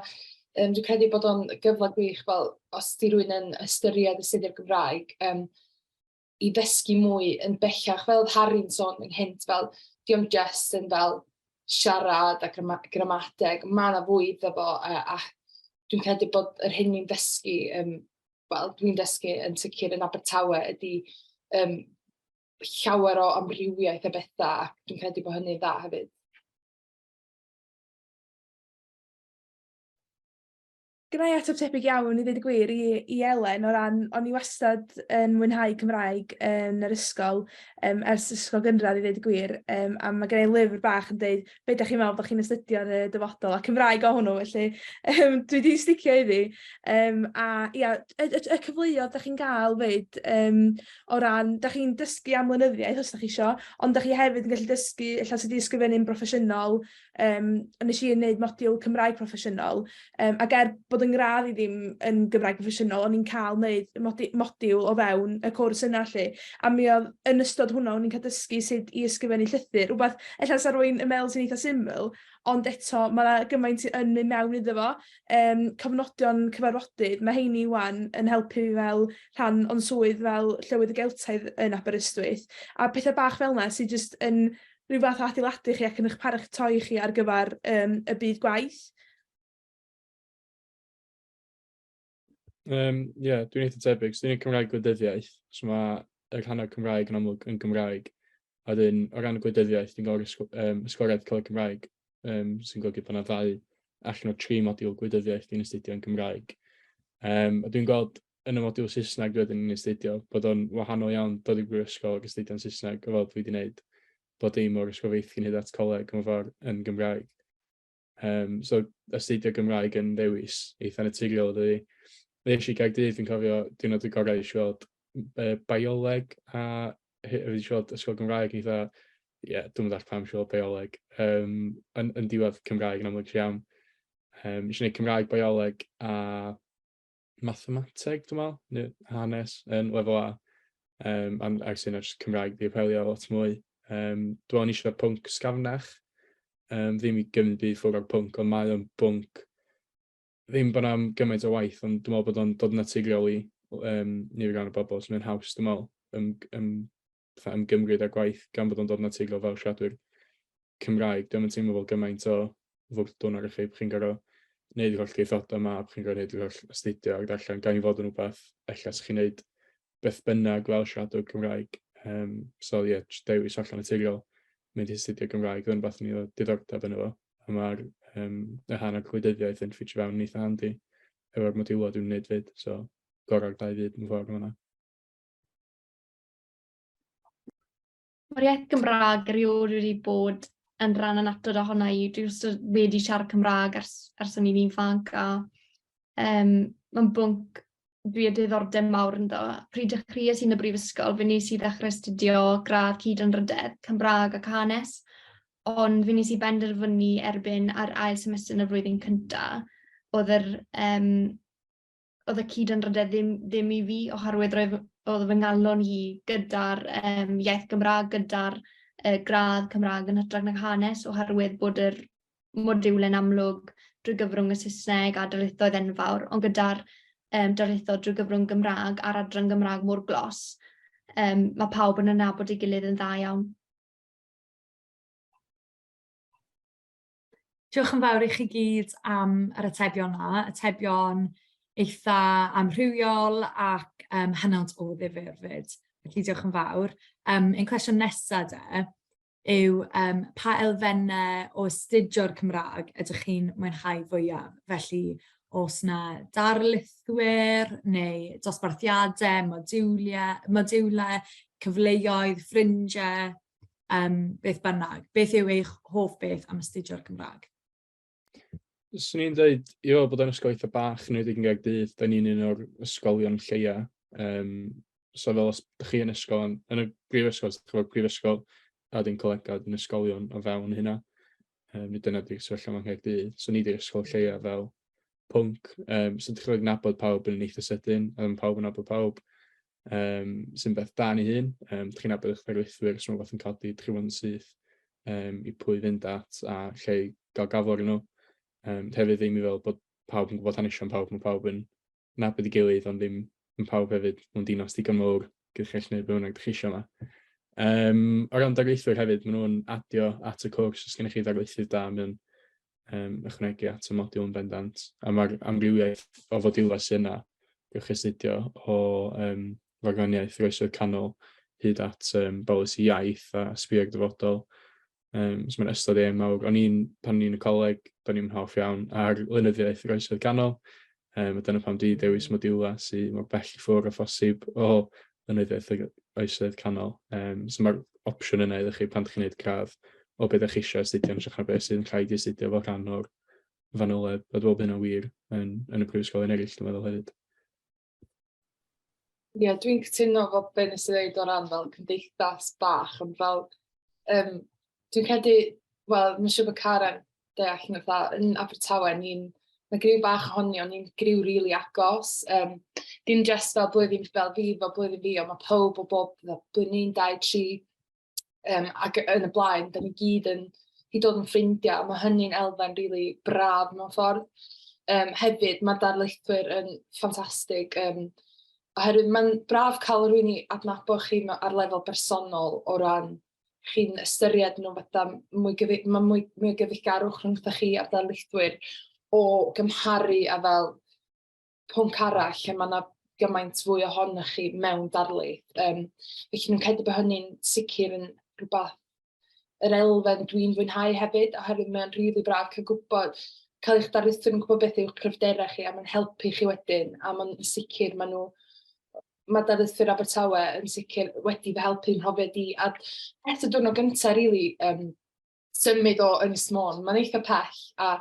Speaker 4: dwi'n credu bod o'n gyfle gwych fel os 'di rywun yn ystyried astudio'r Gymraeg i ddysgu mwy yn bellach, fel oedd Harri'n sôn ynghynt, fel 'di o'm jyst yn fel siarad a gramadeg, ma' 'na fwy iddo fo, a dwi'n credu bod yr hyn ni'n ddysgu, wel dwi'n dysgu yn sicr yn Abertawe ydy llawer o amrywiaeth o bethau, ac dwi'n credu bod hynny'n dda hefyd.
Speaker 5: Gynna i ateb tebyg iawn i ddweud y gwir i, i Elen o ran, o'n i wastad yn mwynhau Cymraeg yn yr ysgol, um, ers ysgol gynradd i ddweud y gwir, um, a mae gen i lyfr bach yn dweud be da chi'n meddwl bod chi'n astudio yn y dyfodol, a Cymraeg o hwnnw, felly um, dwi wedi sticio iddi. Um, a ia, y, y, y cyfleoedd da chi'n gael fyd, um, o ran, da chi'n dysgu am lenyddiaeth os da chi isio, ond da chi hefyd yn gallu dysgu ella sut i ysgrifennu'n broffesiynol, Um, a nes i wneud modiwl Cymraeg proffesiynol, um, ac er bod yng ngradd i ddim yn Gymraeg proffesiynol, o'n i'n cael wneud modiwl o fewn y cwrs yna 'lly. A mi oedd yn ystod hwnna, o'n i'n cael dysgu sut i ysgrifennu llythyr, rhywbeth ella 'sa rywun yn meddwl sy'n eitha syml, ond eto mae 'na gymaint yn mynd mewn iddo fo. Um, cofnodion cyfarfodydd, mae heini wan yn helpu fi fel rhan o'n swydd fel Llywydd y Geltaidd yn Aberystwyth. A pethau bach fel yna sydd jyst yn rhyw fath o adeiladu chi ac yn eich paratoi chi ar gyfer um, y byd gwaith.
Speaker 6: Ie, um, yeah, dwi'n eitha tebyg. So, dwi'n Cymraeg gwleidyddiaeth, so mae yr hanner Cymraeg yn amlwg yn Gymraeg. A wedyn, o ran y gwleidyddiaeth, dwi'n gael um, ysgoliaeth Coleg Cymraeg, um, sy'n golygu bod yna ddau allan o tri modiwl gwleidyddiaeth dwi'n astudio yn Gymraeg. Um, a dwi'n gweld yn y modiwl Saesneg dwi wedyn yn astudio, bod o'n wahanol iawn dod i brifysgol ac astudio'n Saesneg, o fel dwi wedi gwneud bod dim o'r ysgol feithrin hyd at coleg mewn ffordd yn Gymraeg. Um, so astudio Gymraeg yn ddewis eitha naturiol iddo fi. Nes i Gaerdydd, fi'n cofio diwrnod y gorau eisiau weld uh, bioleg a fi wedi weld ysgol Gymraeg yn eitha, ie, yeah, dwi'n meddwl pam eisiau weld bioleg. Um, yn, yn diwedd Cymraeg yn amlwg iawn. Um, eisiau gwneud Cymraeg, bioleg a mathemateg, dwi'n meddwl, neu hanes yn lefel A. Um, a ers hynna, jyst Cymraeg di apelio lot mwy. Um, dwi'n meddwl eisiau pwnc sgafnach, um, ddim i gymryd byd ffwrdd o'r pwnc, ond mae o'n bwnc, ddim bod am gymaint o waith, ond dwi'n meddwl bod o'n dod naturiol i um, nifer iawn o bobl, so mae'n haws, dwi'n meddwl, ym, ym, fatha ymgymryd â gwaith gan bod o'n dod naturiol fel siaradwyr Cymraeg. Dio'm yn teimlo fel gymaint o fwrdwn ar y chi, bod chi'n gorfod wneud yr holl draethodau yma, bod chi'n gorfod wneud yr holl astudio ac darllen, gan i fod yn rhywbeth ella 'sa chi'n wneud beth bynnag fel siaradwr Cymraeg. Um, so ie, yeah, jyst dewis allan naturiol mynd i astudio Gymraeg, oedd yn rhywbeth o'n i efo diddordeb yno fo. A mae'r um, y hanner gwleidyddiaeth yn ffitio fewn yn eitha handi efo'r modiwlau dwi'n wneud fyd, so gorau'r dau fyd mewn ffordd yma.
Speaker 7: Mae'r iaith Gymraeg erioed wedi bod yn rhan annatod ohona i. Dwi wastad wedi siarad Cymraeg ers, ers o'n i'n ifanc a um, mae'n bwnc dwi â diddordeb mawr ynddo. Pryd dechreuais i yn y brifysgol, fe wnes i ddechrau astudio gradd cyd anrhydedd Cymraeg ac hanes, ond fe wnes i benderfynu erbyn ar ail semester yn y flwyddyn cyntaf, oedd yr um, oedd y cyd-anrhydedd ddim, ddim i fi, oherwydd roedd, oedd fy ngalon i gyda'r um, iaith Gymraeg, gyda'r uh, gradd Cymraeg yn hytrach nag hanes, oherwydd bod yr modiwlau'n amlwg drwy gyfrwng y Saesneg a darlithoedd enfawr, ond gyda'r um, darlithoedd drwy gyfrwng Gymraeg a'r adran Gymraeg mor glos, um, mae pawb yn anabod ei gilydd yn dda iawn.
Speaker 2: Diolch yn fawr i chi gyd am yr atebion 'na, atebion eitha amrywiol ac um, hynod o ddifyr 'fyd. Felly diolch yn fawr. Um, ein cwestiwn nesaf de yw um, pa elfennau o astudio'r Cymraeg ydych chi'n mwynhau fwyaf? Felly, os na darlithwyr neu dosbarthiadau, modiwliau, modiwlau, cyfleoedd, ffrindiau, um, beth bynnag. Beth yw eich hoff beth am astudio'r Cymraeg?
Speaker 6: Swn i'n dweud, i fod bod yn ysgol eitha bach yn wedi'i Gaerdydd, da ni'n un o'r ysgolion lleia. Um, so fel os ydych chi yn ysgol, yn, yn y brifysgol, os ydych chi'n brifysgol, a wedyn colegau, yn ysgolion o fewn hynna. Um, nid dyna di'r sefyllfa yma yng Nghaerdydd. So ni di'r ysgol lleia fel pwnc. Um, so ydych chi'n nabod pawb yn eitha sydyn, a ddim pawb yn nabod pawb, um, sy'n beth da ni hun. Um, ydych chi'n nabod eich darlithwyr, os mae rhywbeth yn codi, ydych chi'n fod yn syth um, i pwy fynd at a lle i gael gafel arnyn nhw. Um, hefyd ddim i fel bod pawb yn gwybod hanesion pawb, mae pawb yn nabod ei gilydd, ond ddim yn pawb hefyd mewn dinas digon mawr gyda chi allu gwneud be bynnag ydych chi eisiau yma. Um, o ran darlithwyr hefyd, maen nhw'n adio at y cwrs, os gennych chi ddarlithydd da, mae'n um, ychwanegu at y modiwl yn bendant. A mae'r amrywiaeth o fodiwlau sydd yna, gewch chi astudio o um, farddoniaeth yr oesoedd canol hyd at um, bolisi iaith a sbio i'r dyfodol. Um, so mae'n ystod eang mawr. O'n i'n, pan o'n i'n y coleg, do'n i'n hoff iawn ar lenyddiaeth yr oesoedd canol. A dyna pam dwi dewis modiwlau sydd mor bell i ffwrdd â phosib o lenyddiaeth y oesoedd canol. So mae'r opsiwn yna iddo chi pan ydych chi'n gwneud gradd o beth ydych chi eisiau astudio yn hytrach na beth sydd yn rhaid i astudio fel rhan o'r fanyleb. A dwi'n meddwl bod hynna'n wir yn, yn y prifysgolion eraill, dwi'n meddwl hefyd.
Speaker 4: Ie, yeah, dwi'n cytuno efo be nes i ddeud o ran fel cymdeithas bach, ond fel, dwi'n credu, wel, mae'n siŵr bod Cara'n deall yn fatha, yn Abertawe, ni'n, mae griw bach ohoni, ond ni'n griw rili really agos. Dim jyst fel blwyddyn fel fi, fel blwyddyn fi, ond mae pawb o bob blwyddyn 1, 2, 3, ac yn y blaen, da ni gyd yn 'di dod yn ffrindiau, a mae hynny'n elfen rili braf mewn ffordd. Hefyd, mae darlithwyr yn ffantastig, oherwydd mae'n braf cael rhywun i adnabod chi ar lefel bersonol o ran chi'n ystyried nhw fatha mwy gyfi-, ma' mwy, mwy o gyfeillgarwch rhyngthoch chi a'r darlithwyr o gymharu â fel pwnc arall lle mae 'na gymaint fwy ohonoch chi mewn darlith. Felly dwi'n credu bod hynny'n sicr yn rhywbeth, yr elfen dwi'n fwynhau hefyd, oherwydd mae'n rili braf cael gwybod, cael eich darlithwyr yn gwybod beth yw'ch cryfderau chi, a mae'n helpu chi wedyn, a mae'n sicr maen nhw, mae darlithwyr Abertawe yn sicr wedi fy helpu yn mhrofiad i, a ers y diwrnod gyntaf rili, symud o Ynys Môn, mae'n eitha pell, a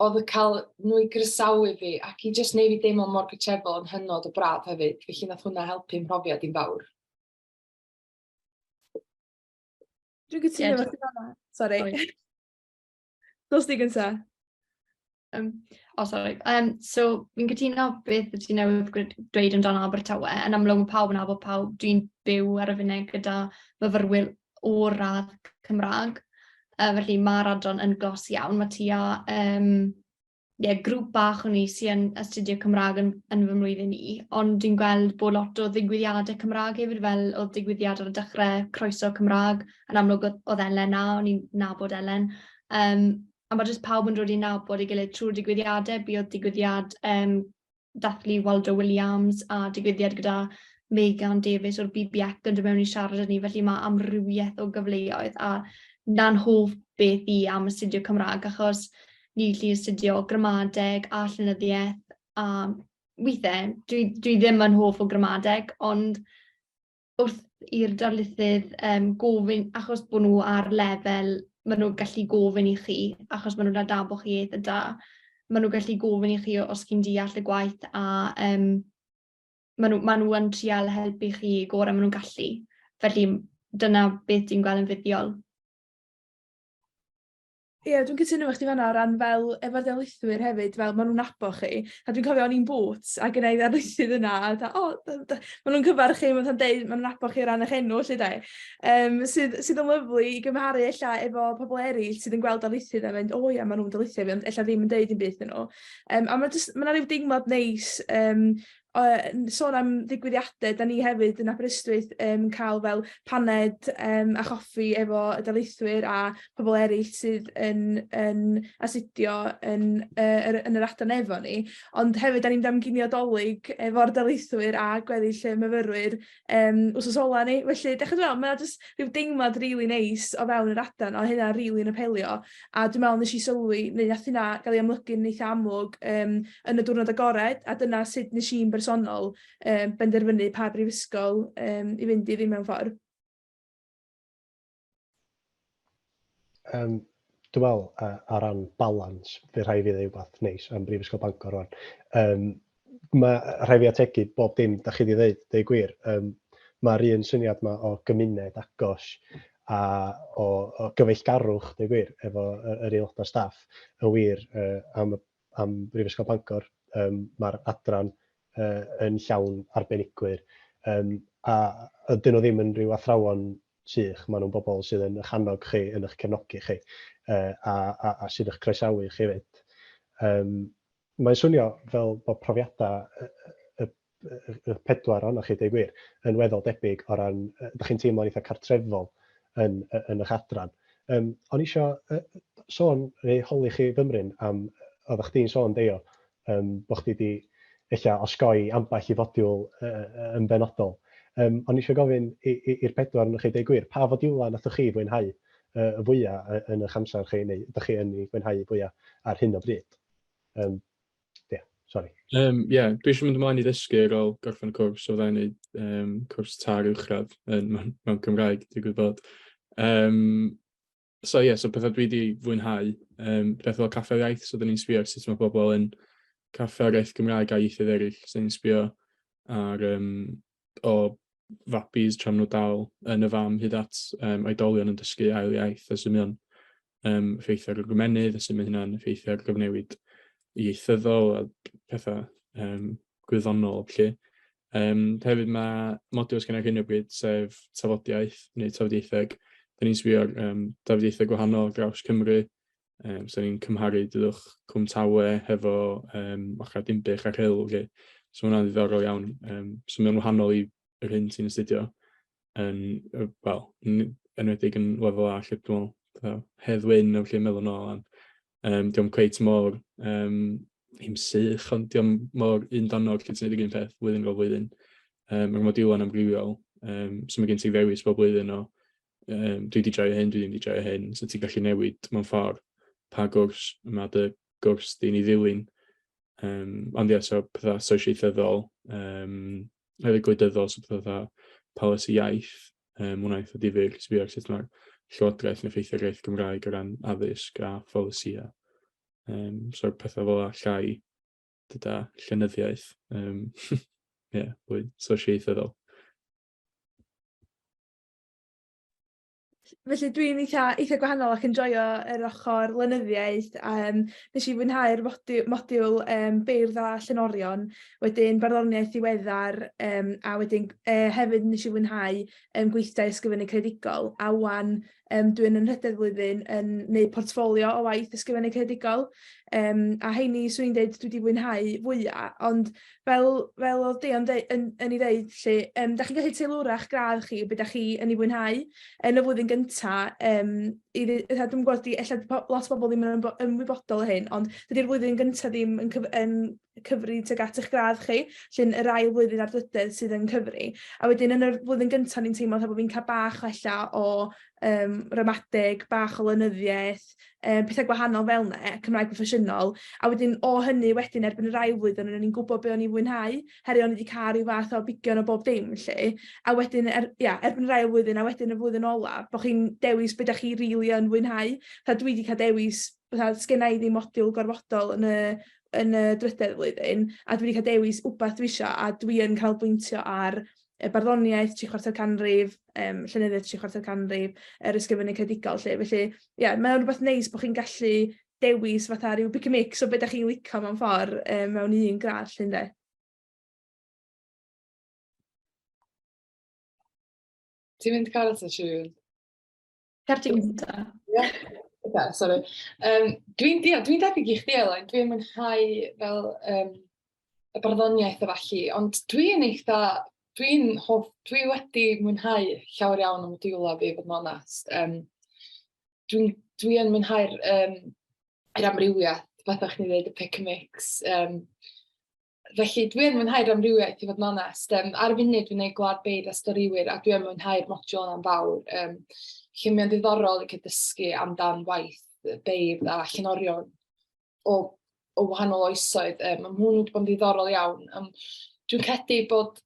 Speaker 4: oedd y cael nhw i groesawu fi ac i jyst wneud fi deimlo mor gartrefol yn hynod o braf hefyd, felly nath hwnna helpu mhrofiad i'n fawr.
Speaker 5: Dwi'n cytuno efo chdi fan'na. Sori. Dos di gynta.
Speaker 7: Oh, sorry. So, fi'n cytuno beth wyt ti newydd dweud amdano Abertawe. Yn amlwg mae pawb yn nabod pawb. Dwi'n byw ar y funud gyda myfyrwyr o'r radd Cymraeg. Felly mae'r adran yn glos iawn. Mae tua um, yeah, grŵp bach o'n i sy'n astudio Cymraeg yn fy mlwyddyn i, ond dwi'n gweld bod lot o ddigwyddiadau Cymraeg hefyd, fel oedd digwyddiad ar y dechrau Croeso Cymraeg, yn amlwg oedd Elen na, o'n i'n nabod Elen. A mae jyst pawb yn dod i nabod ei gilydd trwy'r digwyddiadau. Buodd digwyddiad dathlu Waldo Williams a digwyddiad gyda Megan Davies o'r BBEC yn dod mewn i siarad â ni, felly mae amrywiaeth o gyfleoedd a 'na'n hoff beth i am astudio Cymraeg, achos ni gallu astudio gramadeg a llenyddiaeth a weithiau dwi ddim yn hoff o gramadeg, ond wrth i'r darlithydd gofyn, achos bod nhw ar lefel, maen nhw'n gallu gofyn i chi, achos maen nhw'n adnabod chi eitha da, maen nhw'n gallu gofyn i chi os chi'n deall y gwaith a maen nhw, maen nhw yn trial helpu chi gorau maen nhw'n gallu. Felly dyna beth dwi'n gweld yn fuddiol.
Speaker 5: Ie, dwi'n cytuno efo chdi fan'na o ran fel efo'r darlithwyr hefyd, fel maen nhw'n nabod chi. A dwi'n cofio o'n i'n Boots a gynna i ddarlithydd yna a fatha, o, maen nhw'n cyfarch chi, maen nhw'n deud, maen nhw'n nabod chi o ran eich enw 'lly de. Sydd, sydd yn lyfli i gymharu ella efo pobl eraill sydd yn gweld darlithydd a mynd, o ia, maen nhw'n darlithio fi, ond ella ddim yn deud dim byd iddyn nhw. A ma' jyst, ma' 'na ryw deimlad neis sôn am ddigwyddiadau, da ni hefyd yn Aberystwyth yn cael fel paned a choffi efo y darlithwyr a pobl eraill sydd yn astudio yn yr adran efo ni. Ond hefyd, da ni'n mynd am ginio Dolig efo'r darlithwyr a gweddill y myfyrwyr wsos ola ni. Felly, dach chi'n gweld, mae 'na jyst rhyw deimlad rili neis o fewn yr adran, a hynna rili'n apelio. A dwi'n meddwl wnes i sylwi, neu wnaeth hynna gael ei amlygu'n eitha amlwg yn y diwrnod agored, a dyna sut wnes i'n bersonol benderfynu pa brifysgol i fynd iddi mewn ffordd.
Speaker 3: Dwi'n meddwl, o ran balans, fydd rhaid fi ddeud rhywbeth neis am Brifysgol Bangor rwan. Mae rhaid fi ategu bob dim da chi wedi ddeud, deud gwir. Mae'r un syniad yma o gymuned agos a o gyfeillgarwch, deud gwir, efo yr aelodau staff yn wir am Brifysgol Bangor. Mae'r adran yn llawn arbenigwyr, a ydyn nhw ddim yn rhyw athrawon sych, maen nhw'n bobl sydd yn eich annog chi, yn eich cefnogi chi, a sydd eich croesawu chi hefyd. Mae'n swnio fel bod profiadau y pedwar ohonoch chi, deud gwir, yn weddol debyg o ran, ydych chi'n teimlo'n eitha cartrefol yn eich adran. O'n i eisiau sôn neu holi chi fymryn am, oeddech chdi'n sôn, Deio, bod chdi 'di ella osgoi ambell i fodiwl yn benodol. O'n i eisiau gofyn i'r pedwar ohonoch chi deud gwir, pa fodiwlau nathoch chi fwynhau y fwya yn eich amser chi, neu ydych chi yn ei fwynhau fwya ar hyn o bryd? Ia, Sorry.
Speaker 6: Yeah, dwi eisiau mynd ymlaen i ddysgu ar ôl gorffen y cwrs, so fydda i'n gwneud cwrs tar uwchradd mewn Cymraeg, digwydd bod. So ie, yeah, so pethau dwi wedi fwynhau, pethau fel caffael iaith, so dyn ni'n sbio ar sut mae pobl yn caffael iaith Gymraeg a ieithoedd eraill, so ni'n sbio ar o fabis tra maen nhw dal yn y fam hyd at oedolion yn dysgu ail iaith a sut mae o'n effeithio ar y gymennydd a sut mae hynna'n effeithio ar gyfnewid ieithyddol a pethau gwyddonol a ballu. Hefyd mae modiwl sgen i ar hyn o bryd, sef tafodiaeth neu tafodieitheg. Da ni'n sbio ar dafodiaethau gwahanol ar draws Cymru. So ni'n cymharu, dydwch, Cwm Tawe hefo ochr Dinbych a Rhyl. Felly. So hwnna'n ddiddorol iawn. So mae'n wahanol i yr hyn ti'n astudio yn, wel, enwedig yn lefel A, lle dwi'n meddwl, Hedd Wyn, a felly meddwl nôl am. Dio'm cweit mor, ddim sych, ond dio'm mor undonog lle ti'n neud yr un peth flwyddyn ar ôl flwyddyn. Mae'r modiwlau'n amrywiol, so mae gen ti ddewis bob blwyddyn o dwi 'di joio hyn, dwi ddim 'di joio hyn, so ti'n gallu newid mewn ffordd pa gwrs mae dy gwrs di'n ei ddilyn. Ond ie, so pethau sosieithyddol, hefyd gwleidyddol, so pethau fatha polisi iaith, hwnna eitha difyr, sbio ar sut mae'r llywodraeth yn effeithio ar iaith Gymraeg o ran addysg a pholisïau. So pethau fel 'na llai gyda llenyddiaeth, ie, fwy sosieithyddol.
Speaker 5: Felly dwi'n eitha, eitha gwahanol ac yn joio yr ochr lenyddiaeth. Nes i fwynhau'r modiwl beirdd a llenorion, wedyn barddoniaeth ddiweddar, a wedyn hefyd nes i fwynhau gweithdai ysgrifennu creadigol. A wan dwi'n yn nhrydedd flwyddyn yn wneud portffolio o waith ysgrifennu creadigol. A heini, swn i'n deud, dwi wedi fwynhau fwyaf, ond fel, fel oedd Deian yn, yn ei ddeud, lle, da chi'n gallu teilwra'ch gradd chi, be da chi yn ei fwynhau yn y flwyddyn gyntaf. I, dwi'n gwybod, ella lot o bobl ddim yn ymwybodol o hyn, ond dydy'r flwyddyn gyntaf ddim yn, cyf yn cyfri tuag at eich gradd chi, lle'n yr ail flwyddyn a'r drydedd sydd yn cyfri. A wedyn yn y flwyddyn gyntaf ni'n teimlo fatha bod fi'n cael bach o ella o ramadeg, bach o lenyddiaeth, pethau gwahanol fel 'na, Cymraeg proffesiynol. A wedyn o hynny wedyn erbyn yr ail flwyddyn o'n i'n gwybod be o'n i'n fwynhau, herwydd o'n i wedi cael rhyw fath o bigion o bob dim 'lly. A wedyn er, ia, erbyn yr ail flwyddyn a wedyn y flwyddyn olaf, bod chi'n dewis be dach chi rili yn fwynhau. Fatha dwi 'di cael dewis, fatha sgenna i ddim modiwl gorfodol yn y yn y drydedd flwyddyn, a dwi wedi cael dewis wbath dwi isio, a dwi yn canolbwyntio ar y barddoniaeth tri chwarter canrif, llenyddiaeth tri chwarter canrif, yr ysgrifennu creadigol 'lly. Felly ie, mae o'n rywbeth neis bod chi'n gallu dewis fatha ryw pick and mix o be dach chi'n licio mewn ffordd mewn un gradd 'lly ynde.
Speaker 4: Ti'n mynd Cara ta isio fi fynd?
Speaker 7: Cer di gynta.
Speaker 4: Ie? Oce, sori. Dwi'n ia, dwi'n debyg i chdi Elain, dwi'n mwynhau fel y barddoniaeth a ballu, ond dwi'n eitha, dwi'n hoff, dwi wedi mwynhau llawer iawn o modiwlau fi, fod yn onest. Dwi'n dwi yn mwynhau'r yr amrywiaeth, fatha chdi'n dweud, y pick and mix. Felly dwi yn mwynhau'r amrywiaeth i fod yn onest. Ar y funud dwi'n gwneud Gwlad Beirdd a Storïwyr a dwi yn mwynhau'r modiwl yna'n fawr. Lle mae o'n ddiddorol i cael dysgu amdan waith beirdd a llenorion o, o wahanol oesoedd. Mae hwn wedi bod yn ddiddorol iawn. Dwi'n credu bod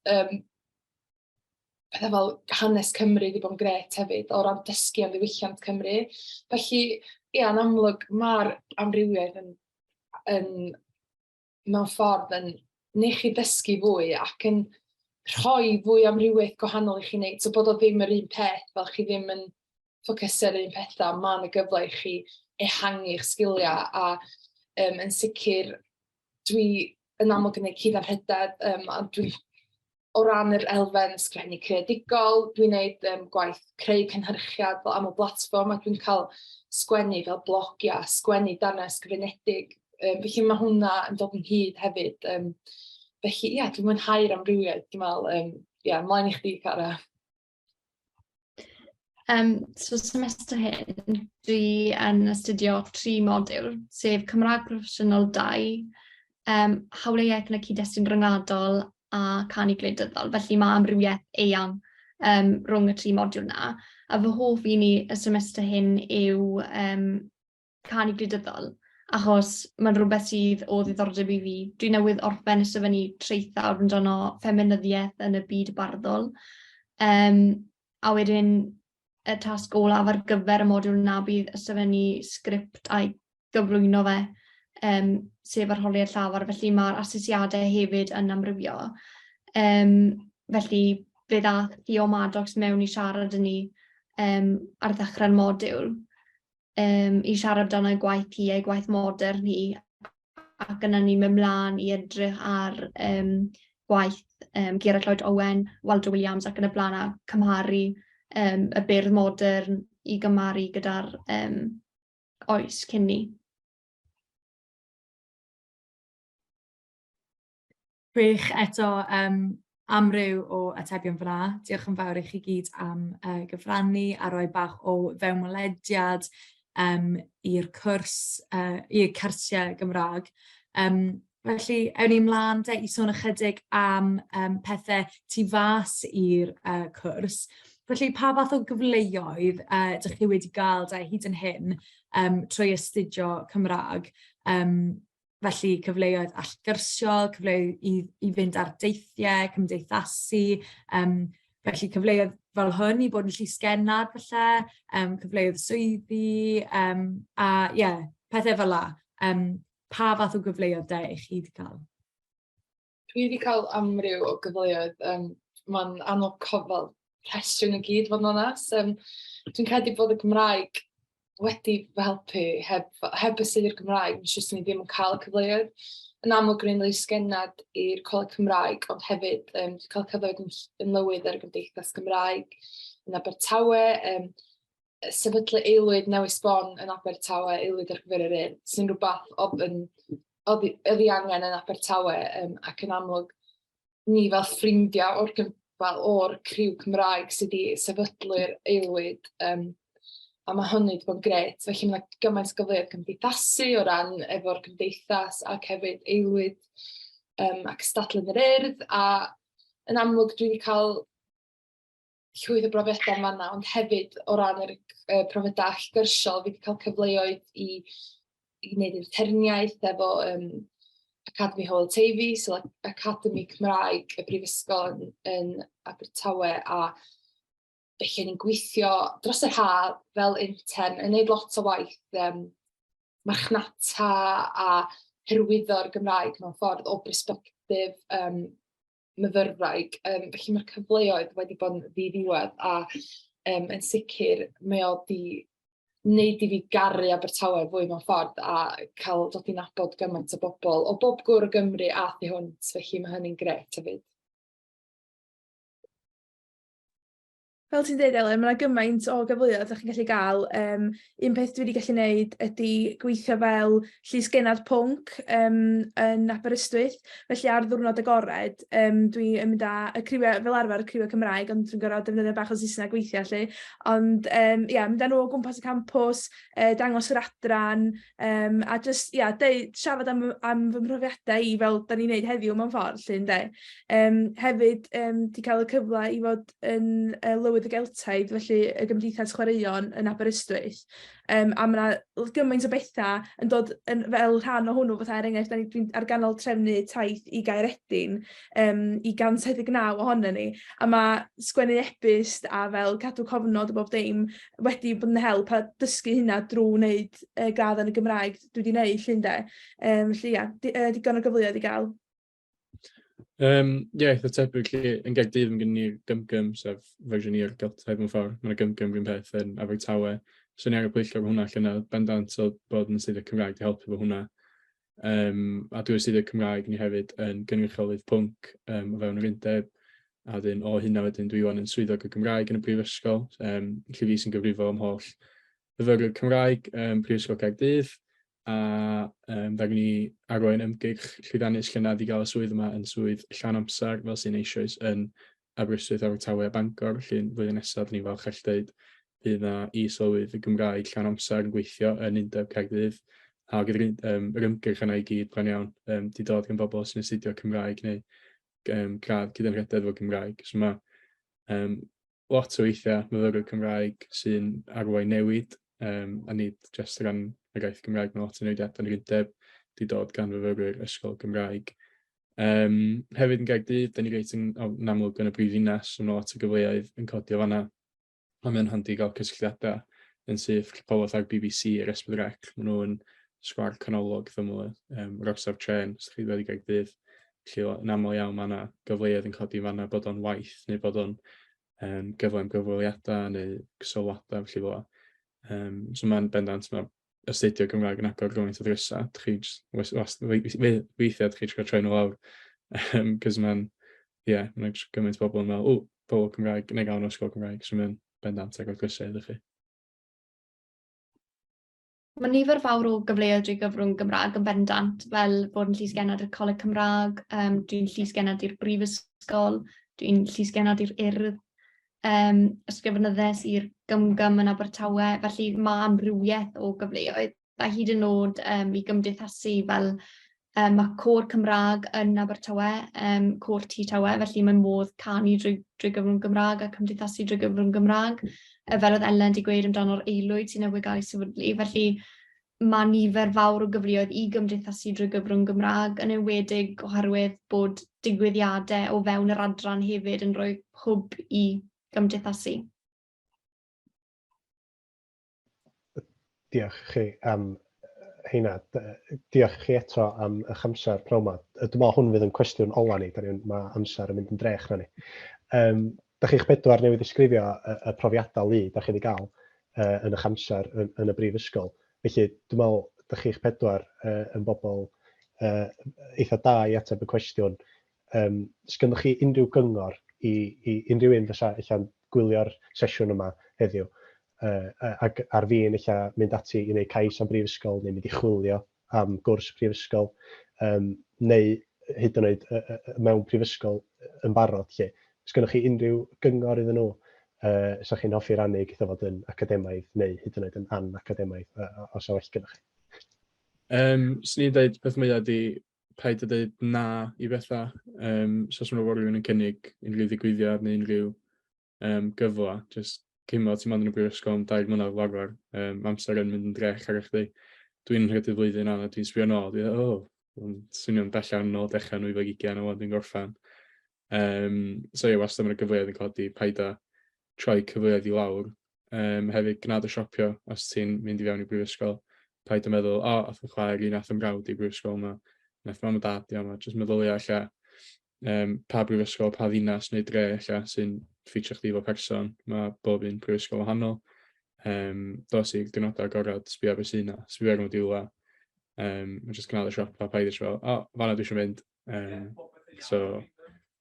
Speaker 4: pethau fel hanes Cymru wedi bod yn grêt hefyd o ran dysgu am ddiwylliant Cymru. Felly, ia, yn amlwg mae'r amrywiaeth yn mewn ffordd yn neu chi ddysgu fwy ac yn rhoi fwy o amrywiaeth gwahanol i chi wneud. So bod o ddim yr un peth, fel chi ddim yn ffocysu ar yr un pethau, mae yna gyfle i chi ehangu eich sgiliau a yn sicr dwi yn amlwg yn gwneud cudd anrhydedd, a dwi o ran yr elfen ysgrifennu creadigol, dwi'n gwneud gwaith creu cynhyrchiad fel aml blatfform a dwi'n cael sgwennu fel blogiau, sgwennu darnau ysgrifenedig. Felly mae hwnna yn dod ynghyd hefyd. Felly ie, dwi'n mwynhau'r amrywiaeth, dwi'n meddwl. Ie, ymlaen i chdi, Cara.
Speaker 7: So semester hyn, dwi yn astudio 3 modiwl, sef Cymraeg Proffesiynol 2, Hawliau Iaith yn y Cyd-destun Ryngwladol a Canu Gwleidyddol. Felly mae amrywiaeth eang rhwng y 3 modiwl 'na. A fy hoff un i y semester hyn yw Canu Gwleidyddol. achos mae'n rhywbeth sydd o ddiddordeb i fi. Dwi newydd orffen ysgrifennu traethawd amdano ffeminyddiaeth yn y byd barddol. Um, a wedyn y tasg olaf ar gyfer y modiwl 'na bydd ysgrifennu sgript a'i gyflwyno fe, um, sef arholiad llafar, felly mae'r asesiadau hefyd yn amrywio. Um, felly fe ddaeth Theo Maddox mewn i siarad â ni um, ar ddechrau'r modiwl, um, i siarad amdano ei gwaith hi a'i gwaith modern hi, ac yna ni'n mynd mlaen i edrych ar um, gwaith um, Gerald Lloyd Owen, Waldo Williams ac yn y blaen a cymharu um, y beirdd modern i gymharu gyda'r um, oes cyn ni.
Speaker 2: Gwych eto, um, amryw o atebion fyna. Diolch yn fawr i chi gyd am uh, gyfrannu a rhoi bach o fewnwelediad um, i'r cwrs, uh, i'r cyrsiau Gymraeg. Um, felly, ewn ni ymlaen de i sôn ychydig am um, pethau tu fas i'r uh, cwrs. Felly, pa fath o gyfleoedd uh, ydych chi wedi gael de hyd yn hyn um, trwy astudio Cymraeg? Um, Felly cyfleoedd allgyrsiol, cyfleoedd i i fynd ar deithiau, cymdeithasu, yym felly cyfleoedd fel hwn i bod yn llysgennad falle, yym cyfleoedd swyddi, yym a ie, pethe fel 'na. Yym pa fath o gyfleoedd de 'y chi 'di cael?
Speaker 4: Dwi 'di cael amryw o gyfleoedd, yym mae'n anodd cofio rhestr nhw i gyd fod yn onest. Yym dwi'n credu bod y Gymraeg wedi fy helpu heb heb astudio'r Gymraeg, mae'n siŵr 'swn i ddim yn cael y cyfleoedd. Yn amlwg rwy'n lysgennad i'r Coleg Cymraeg, ond hefyd yym 'di cael cyfleoedd yn yn lywydd ar y Gymdeithas Gymraeg yn Abertawe, yym sefydlu aelwyd newydd sbon yn Abertawe, aelwyd ar gyfer yr Urdd, sy'n rhywbeth oedd yn oedd oedd ei angen yn Abertawe, yym ac yn amlwg ni fel ffrindiau o'r gym- fel o'r criw Cymraeg sy 'di sefydlu'r aelwyd, yym a ma' hynny 'di bod yn grêt. Felly ma' 'na gymaint o gyfleoedd cymdeithasu o ran efo'r gymdeithas ac hefyd aelwyd yym a cystadlu yn yr Urdd, a yn amlwg dwi 'di cael llwyth o brofiadau yn fan'na, ond hefyd o ran yr yy profiadau allgyrsiol, fi 'di cael cyfleoedd i i wneud interniaeth efo yym Academi Hywel Teifi, so Academi Cymraeg y Brifysgol yn yn Abertawe, a felly o'n i'n gweithio dros yr haf fel intern yn wneud lot o waith yym marchnata a hyrwyddo'r Gymraeg mewn ffordd o bersbectif yym myfyrwraig. Yym felly mae'r cyfleoedd wedi bod yn ddiddiwedd a yym yn sicr mae o 'di wneud i fi garu Abertawe fwy mewn ffordd a cael dod i nabod gymaint o bobl o bob gwr o Gymru a thu hwnt, felly mae hynny'n grêt hefyd.
Speaker 5: Fel ti'n dweud Elen, mae 'na gymaint o gyfleoedd dach chi'n gallu gael. Yym, un peth dwi wedi gallu wneud ydy gweithio fel llysgennad pwnc yym, yn Aberystwyth. Felly ar ddiwrnod agored, yym, dwi yn mynd â y criwiau, fel arfer y criwiau Cymraeg, ond dwi'n gorfod defnyddio bach o Saesneg weithiau 'lly. Ond yym, ia, mynd â nhw o gwmpas y campws, yy, dangos yr adran, yym, a jyst ia, deud, siarad am am fy mhrofiadau i fel dan ni'n wneud heddiw mewn ffordd 'lly ynde. Yym, hefyd yym, 'di cael y cyfle i fod yn yy Lywydd y Geltaidd, felly y Gymdeithas Chwaraeon yn Aberystwyth. Yym, a ma' 'na gymaint o bethau yn dod yn fel rhan o hwnnw, fatha er enghraifft, dan ni dwi'n ar ganol trefnu taith i Gaeredin yym i 179 ohonon ni, a ma' sgwennu e-byst a fel cadw cofnod o bob dim wedi bod yn help a dysgu hynna drwy wneud yy gradd yn y Gymraeg dwi 'di wneud 'lly ynde. Yym felly ia, digon o gyfleoedd i gael.
Speaker 6: Yym ie, eitha tebyg 'lly. Yn Gaerdydd ma' gynnon ni'r GymGym, sef fersiwn ni o'r Geltaidd mewn ffordd. Ma' 'na GymGym 'run peth yn Abertawe. So o'n i ar y pwyllgor hwnna llynedd, bendant oedd bod yn astudio Cymraeg 'di helpu efo hwnna. Yym a drwy astudio Cymraeg o'n i hefyd yn gynrychiolydd pwnc yym o fewn yr undeb. A wedyn o hynna wedyn dwi 'wan yn swyddog y Gymraeg yn y brifysgol, yym felly fi sy'n gyfrifol am holl fyfyrwyr Cymraeg ym Mhrifysgol Caerdydd. A yym ddaru ni arwain ymgyrch llwyddiannus llynedd i gael y swydd yma yn swydd llawn amser, fel sy'n eisoes yn Aberystwyth, Abertawe a Bangor. Felly yn flwyddyn nesaf, dyn ni'n falch allu dweud bydd yna is-lywydd y Gymraeg llawn amser yn gweithio yn Undeb Caerdydd. A gyda'r um, yr ymgyrch yna i gyd bron iawn um, di dod gan bobl sy'n astudio Cymraeg neu um, gradd cydymrhededd efo Cymraeg. So mae um, lot o weithiau myfyrwyr Cymraeg sy'n arwain newid, um, a nid jyst o ran yr iaith Gymraeg. Mae lot o newidiadau yn yr undeb wedi dod gan fyfyrwyr ysgol Gymraeg. Um, hefyd yn Gaerdydd, da ni reit yn, yn amlwg yn y brifddinas, so mae lot o gyfleoedd yn codi o fanna. Ond mae'n handi gael cysylltiadau yn syth, pobl fatha'r BBC a'r S4C, maen nhw'n sgwâr canolog ddyml, um, yr orsaf tren, os ydych chi wedi Gaerdydd. Felly yn aml iawn mae yna gyfleoedd yn codi fanna bod o'n waith neu bod o'n um, gyfle am gyfweliadau neu sylwadau, felly fel Um, so mae'n bendant, mae astudio Gymraeg yn agor gymaint o ddrysau. Dych chi jyst, weithiau dych chi jyst troi nhw lawr. Um, Cos mae'n, ie, yeah, mae'n gymaint o bobl yn meddwl, o, pobl Cymraeg, neu gael nhw ysgol Cymraeg, so mae'n bendant agor drysau iddo chi.
Speaker 7: Mae nifer fawr o gyfleoedd drwy gyfrwng Gymraeg yn bendant, fel bod yn llysgennad i'r Coleg Cymraeg, um, dwi'n llysgennad i'r Brifysgol, dwi'n llysgennad i'r Urdd, um, ysgrifenyddes i'r Gymgym yn Abertawe, felly mae amrywiaeth o gyfleoedd, a hyd yn oed um, i gymdeithasu fel um, mae côr Cymraeg yn Abertawe, um, côr Tŷ Tawe, felly mae modd canu drwy, drwy gyfrwng Gymraeg a cymdeithasu drwy gyfrwng Gymraeg, e, fel oedd Ellen wedi gweud amdano'r aelwyd sy'n newydd gael ei sefydlu. Felly mae nifer fawr o gyfleoedd i gymdeithasu drwy gyfrwng Gymraeg, yn enwedig oherwydd bod digwyddiadau o fewn yr adran hefyd yn rhoi hwb i gymdeithasu.
Speaker 3: Diolch i chi am heina. Diolch i chi eto am eich amser pnawn 'ma. Dwi'n meddwl hwn fydd yn cwestiwn ola ni, da ni, mae amser yn mynd yn drech na ni. Um, da chi'ch bedwar newydd ddisgrifio y, y profiadau lu da chi wedi gael uh, yn eich amser yn, yn y brifysgol. Felly, dwi'n meddwl, da chi'ch pedwar uh, yn bobl uh, eitha da i ateb y cwestiwn. Um, sgynnoch chi unrhyw gyngor i, i unrhyw un fysa ella'n gwylio'r sesiwn yma heddiw, uh, ac ar fin ella mynd ati i wneud cais am brifysgol neu mynd i chwilio am gwrs prifysgol, um, neu hyd yn oed mewn prifysgol yn barod lle. Sgynnoch chi unrhyw gyngor iddyn nhw uh, sa chi'n hoffi rannu gyda fod yn academaidd neu hyd yn oed yn anacademaidd, uh, os oes gennych chi?
Speaker 6: Um, Swn i'n dweud peth mwyaf ydy paid â dweud na i bethau. Um, so os mae rhywun yn cynnig unrhyw ddigwyddiad neu unrhyw um, gyfle, just cymro ti'n mynd yn y brifysgol am dair mlynedd fel arfer, um, amser yn mynd yn drech ar eich di. Dwi'n rhedeg flwyddyn a dwi'n sbio nôl, dwi'n oh, mae'n swnio'n bell iawn nôl dechrau yn 2020 a wan dwi'n gorffan. Um, so ie, wastad mae'n gyfleoedd yn codi, paid â troi cyfleoedd i lawr. Um, hefyd, gwna dy siopio os ti'n mynd i fewn i brifysgol. Paid â meddwl, o, oh, ath fy chwaer i, nath ymrawd i brifysgol yma, nath mam a dad i yma. Jyst meddylia ella um, pa brifysgol, pa ddinas neu dre ella sy'n ffitio chdi fel person. Mae bob un brifysgol wahanol. Um, dos i'r diwrnodau agored, sbio ar beth sy'n yna, sbio ar y modiwla. Um, mae'n jyst gwneud y siop a paid eisiau fel, o, oh, fanna dwi eisiau mynd. Um, so,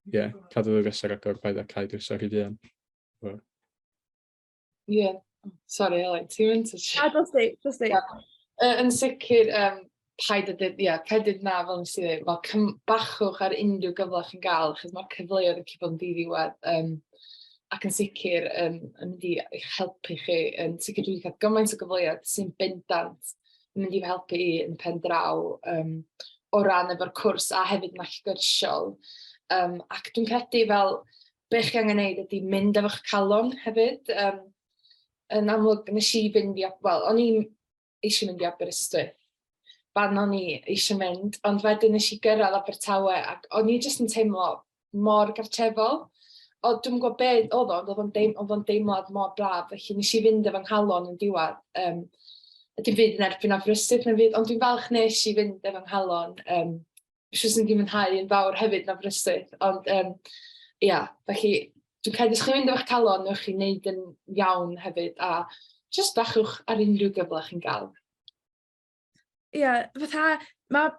Speaker 6: ie, yeah, cadw dy ddrysau agor, paid â cau drysau rhy fuan.
Speaker 4: Ie, yeah. Sorry Elain, ti'n mynd?
Speaker 5: Na, dos di, dos di.
Speaker 4: Yeah. Yn sicr, um, paid â dweud, ie, paid dweud na fel nes i ddweud, fel cym, bachwch ar unrhyw gyfle chi'n gael, achos mae'r cyfleoedd yn gallu bod yn ddiddiwedd, um, ac yn sicr um, yn mynd i eich helpu chi. Yn sicr dwi wedi cael gymaint o gyfleoedd sy'n bendant yn mynd i fy helpu i yn y pen draw um, o ran efo'r cwrs a hefyd yn allgyrsiol. Um, ac dwi'n credu fel be chi angen neud ydy mynd efo'ch calon hefyd. Um, yn amlwg, nes i fynd i, wel, o'n i'n eisiau mynd i Aberystwyth. Fan o'n i eisiau mynd, ond wedyn nes i gyrraedd Abertawe ac o'n i jyst yn teimlo mor gartrefol. O, dwi'm yn gwybod be oedd o, ond oedd o'n deim, oedd o'n deimlad mor braf, felly nes i fynd efo'n nghalon yn diwedd. Um, dim byd yn erbyn Aberystwyth na fyd, ond dwi'n falch nes i fynd efo'n nghalon. Um, Fyswn i 'di mwynhau yn fawr hefyd na Aberystwyth, ond um, ia, felly dwi'n credu os chi'n mynd efo'ch calon, newch chi wneud yn iawn hefyd, a jyst bachwch ar unrhyw gyfle chi'n gael.
Speaker 5: Ie, yeah, fatha, mae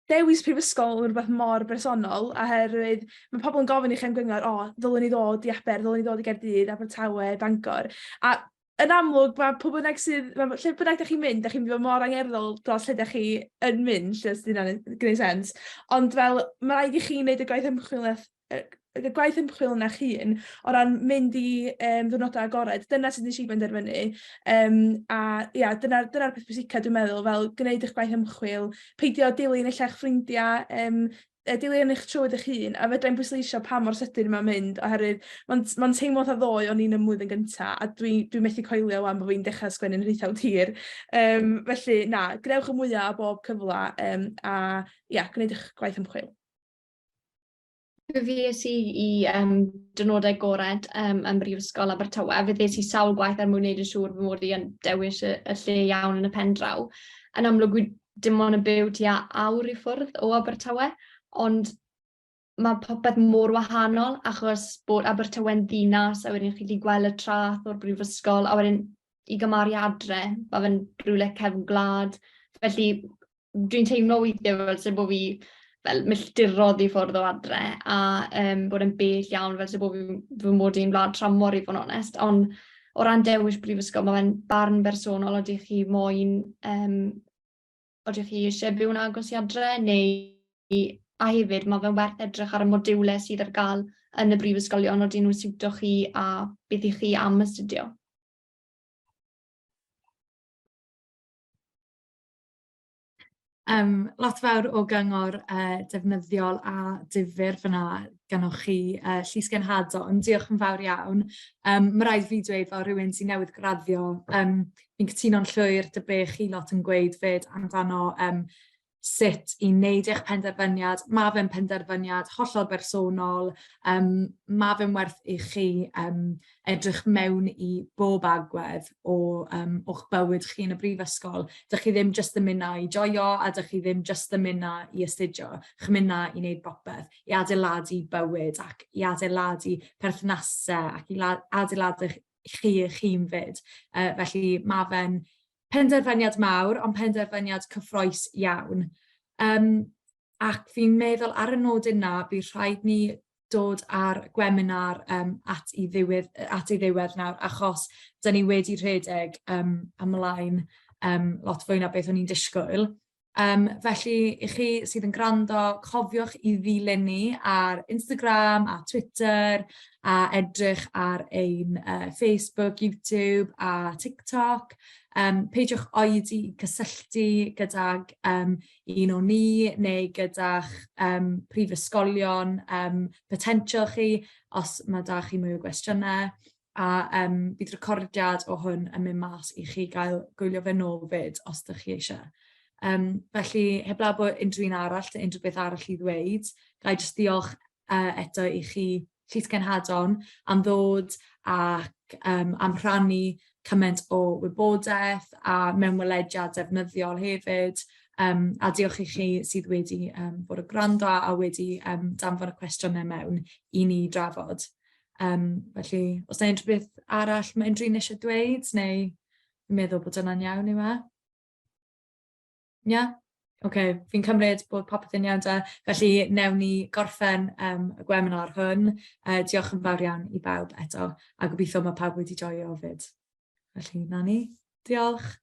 Speaker 5: dewis prifysgol yn rhywbeth mor bersonol, oherwydd mae pobl yn gofyn i chi am gyngor, o, oh, ddylwn ni ddod i Aber, ddylwn ni ddod i Gaerdydd, Abertawe, Bangor. A yn amlwg, mae pwy bynnag sydd, ma, lle bynnag da chi'n mynd, da chi'n mynd i fod mor angerddol dros lle da chi yn mynd, lle os 'di hynna'n gwneud sens. Ond fel, mae rhaid i chi wneud y gwaith ymchwil nath, y gwaith ymchwil yna hun o ran mynd i um, ddwrnodau agored. Dyna sut nes i benderfynu. Um, a ia, dyna'r dyna peth pwysica dwi'n meddwl, fel gwneud eich gwaith ymchwil, peidio dilyn eich ffrindiau, um, dilyn eich trywydd eich hun, a fedra i'm pwysleisio pa mor sydyn mae'n mynd, oherwydd mae'n ma teimlo fatha ddoe o'n i'n y mlwyddyn gyntaf, a dwi, dwi methu coelio wan bod fi'n dechrau sgwennu'n nhraethawd hir. Felly, na, gwnewch y mwyaf o bob cyfle, um, a ia, gwneud eich gwaith ymchwil.
Speaker 7: Fe fues i i um, dynodau agored ym Mhrifysgol Abertawe. Fe ddes i sawl gwaith er mwyn wneud yn siŵr fy mod i yn dewis y, y lle iawn yn y pen draw. Yn amlwg, wi dim ond yn byw tua awr i ffwrdd o Abertawe, ond mae popeth mor wahanol achos bod Abertawe'n ddinas a wedyn chi'n gallu gweld y traeth o'r brifysgol a wedyn i gymharu adre, mae fe'n rhywle cefn gwlad. Felly dwi'n teimlo weithiau fel se bod fi fel milltirodd i ffwrdd o adre a bod yn bell iawn fel se bod fi fy mod i'n wlad tramor i fod yn onest. Ond o ran dewis brifysgol, mae fe'n barn bersonol odych chi moyn, odych chi eisiau byw'n agos i adre neu a hefyd mae fe'n werth edrych ar y modiwlau sydd ar gael yn y brifysgolion, odyn nhw'n siwto chi a beth i chi am astudio.
Speaker 2: Lot fawr o gyngor defnyddiol a difyr fan'na gynnoch chi, Llys Genhadon, diolch yn fawr iawn. Ma' raid fi dweud fel rhywun sy'n newydd graddio, fi'n cytuno'n llwyr 'da be chi lot yn gweud 'fyd amdano sut i wneud eich penderfyniad. Ma' fe'n penderfyniad hollol bersonol, ma' fe'n werth i chi edrych mewn i bob agwedd o o'ch bywyd chi yn y brifysgol. Dach chi ddim jyst yn mynd 'na i joio a dach chi ddim jyst yn mynd 'na i astudio, chi'n mynd 'na i wneud popeth, i adeiladu bywyd ac i adeiladu perthnasau ac i adeiladu chi eich hun 'fyd. Felly ma' fe'n penderfyniad mawr, ond penderfyniad cyffrous iawn. Ac fi'n meddwl ar y nodyn 'na, bydd rhaid ni dod â'r gweminar at ei ddiwedd, at ei ddiwedd nawr, achos 'dan ni wedi rhedeg ymlaen lot fwy na beth o'n i'n disgwyl. Felly, i chi sydd yn gwrando, cofiwch i ddilyn ni ar Instagram a Twitter a edrych ar ein Facebook, YouTube a TikTok. Peidiwch oedi i cysylltu gydag un o ni neu gyda'ch prifysgolion potensial chi os ma' 'da chi mwy o gwestiynau. A bydd recordiad o hwn yn mynd mas i chi gael gwylio fe nôl 'fyd os dach chi eisiau. Felly, heblaw bod unrhyw un arall 'da unrhyw beth arall i ddweud, ga i jyst ddiolch eto i chi, Llys Genhadon, am ddod ac am rhannu cymaint o wybodaeth a mewnwelediad defnyddiol hefyd. A diolch i chi sydd wedi bod yn gwrando a wedi danfon y cwestiynau mewn i ni drafod. Felly, oes 'na unrhyw beth arall mae unrhyw un eisiau dweud, neu fi'n meddwl bod hwnna'n iawn yw e? Ie? Ocê, fi'n cymryd bod popeth yn iawn te. Felly, wnawn ni gorffen y gweminar hwn. Diolch yn fawr iawn i bawb eto, a gobeithio mae pawb wedi joio 'fyd. Felly, 'na ni. Diolch.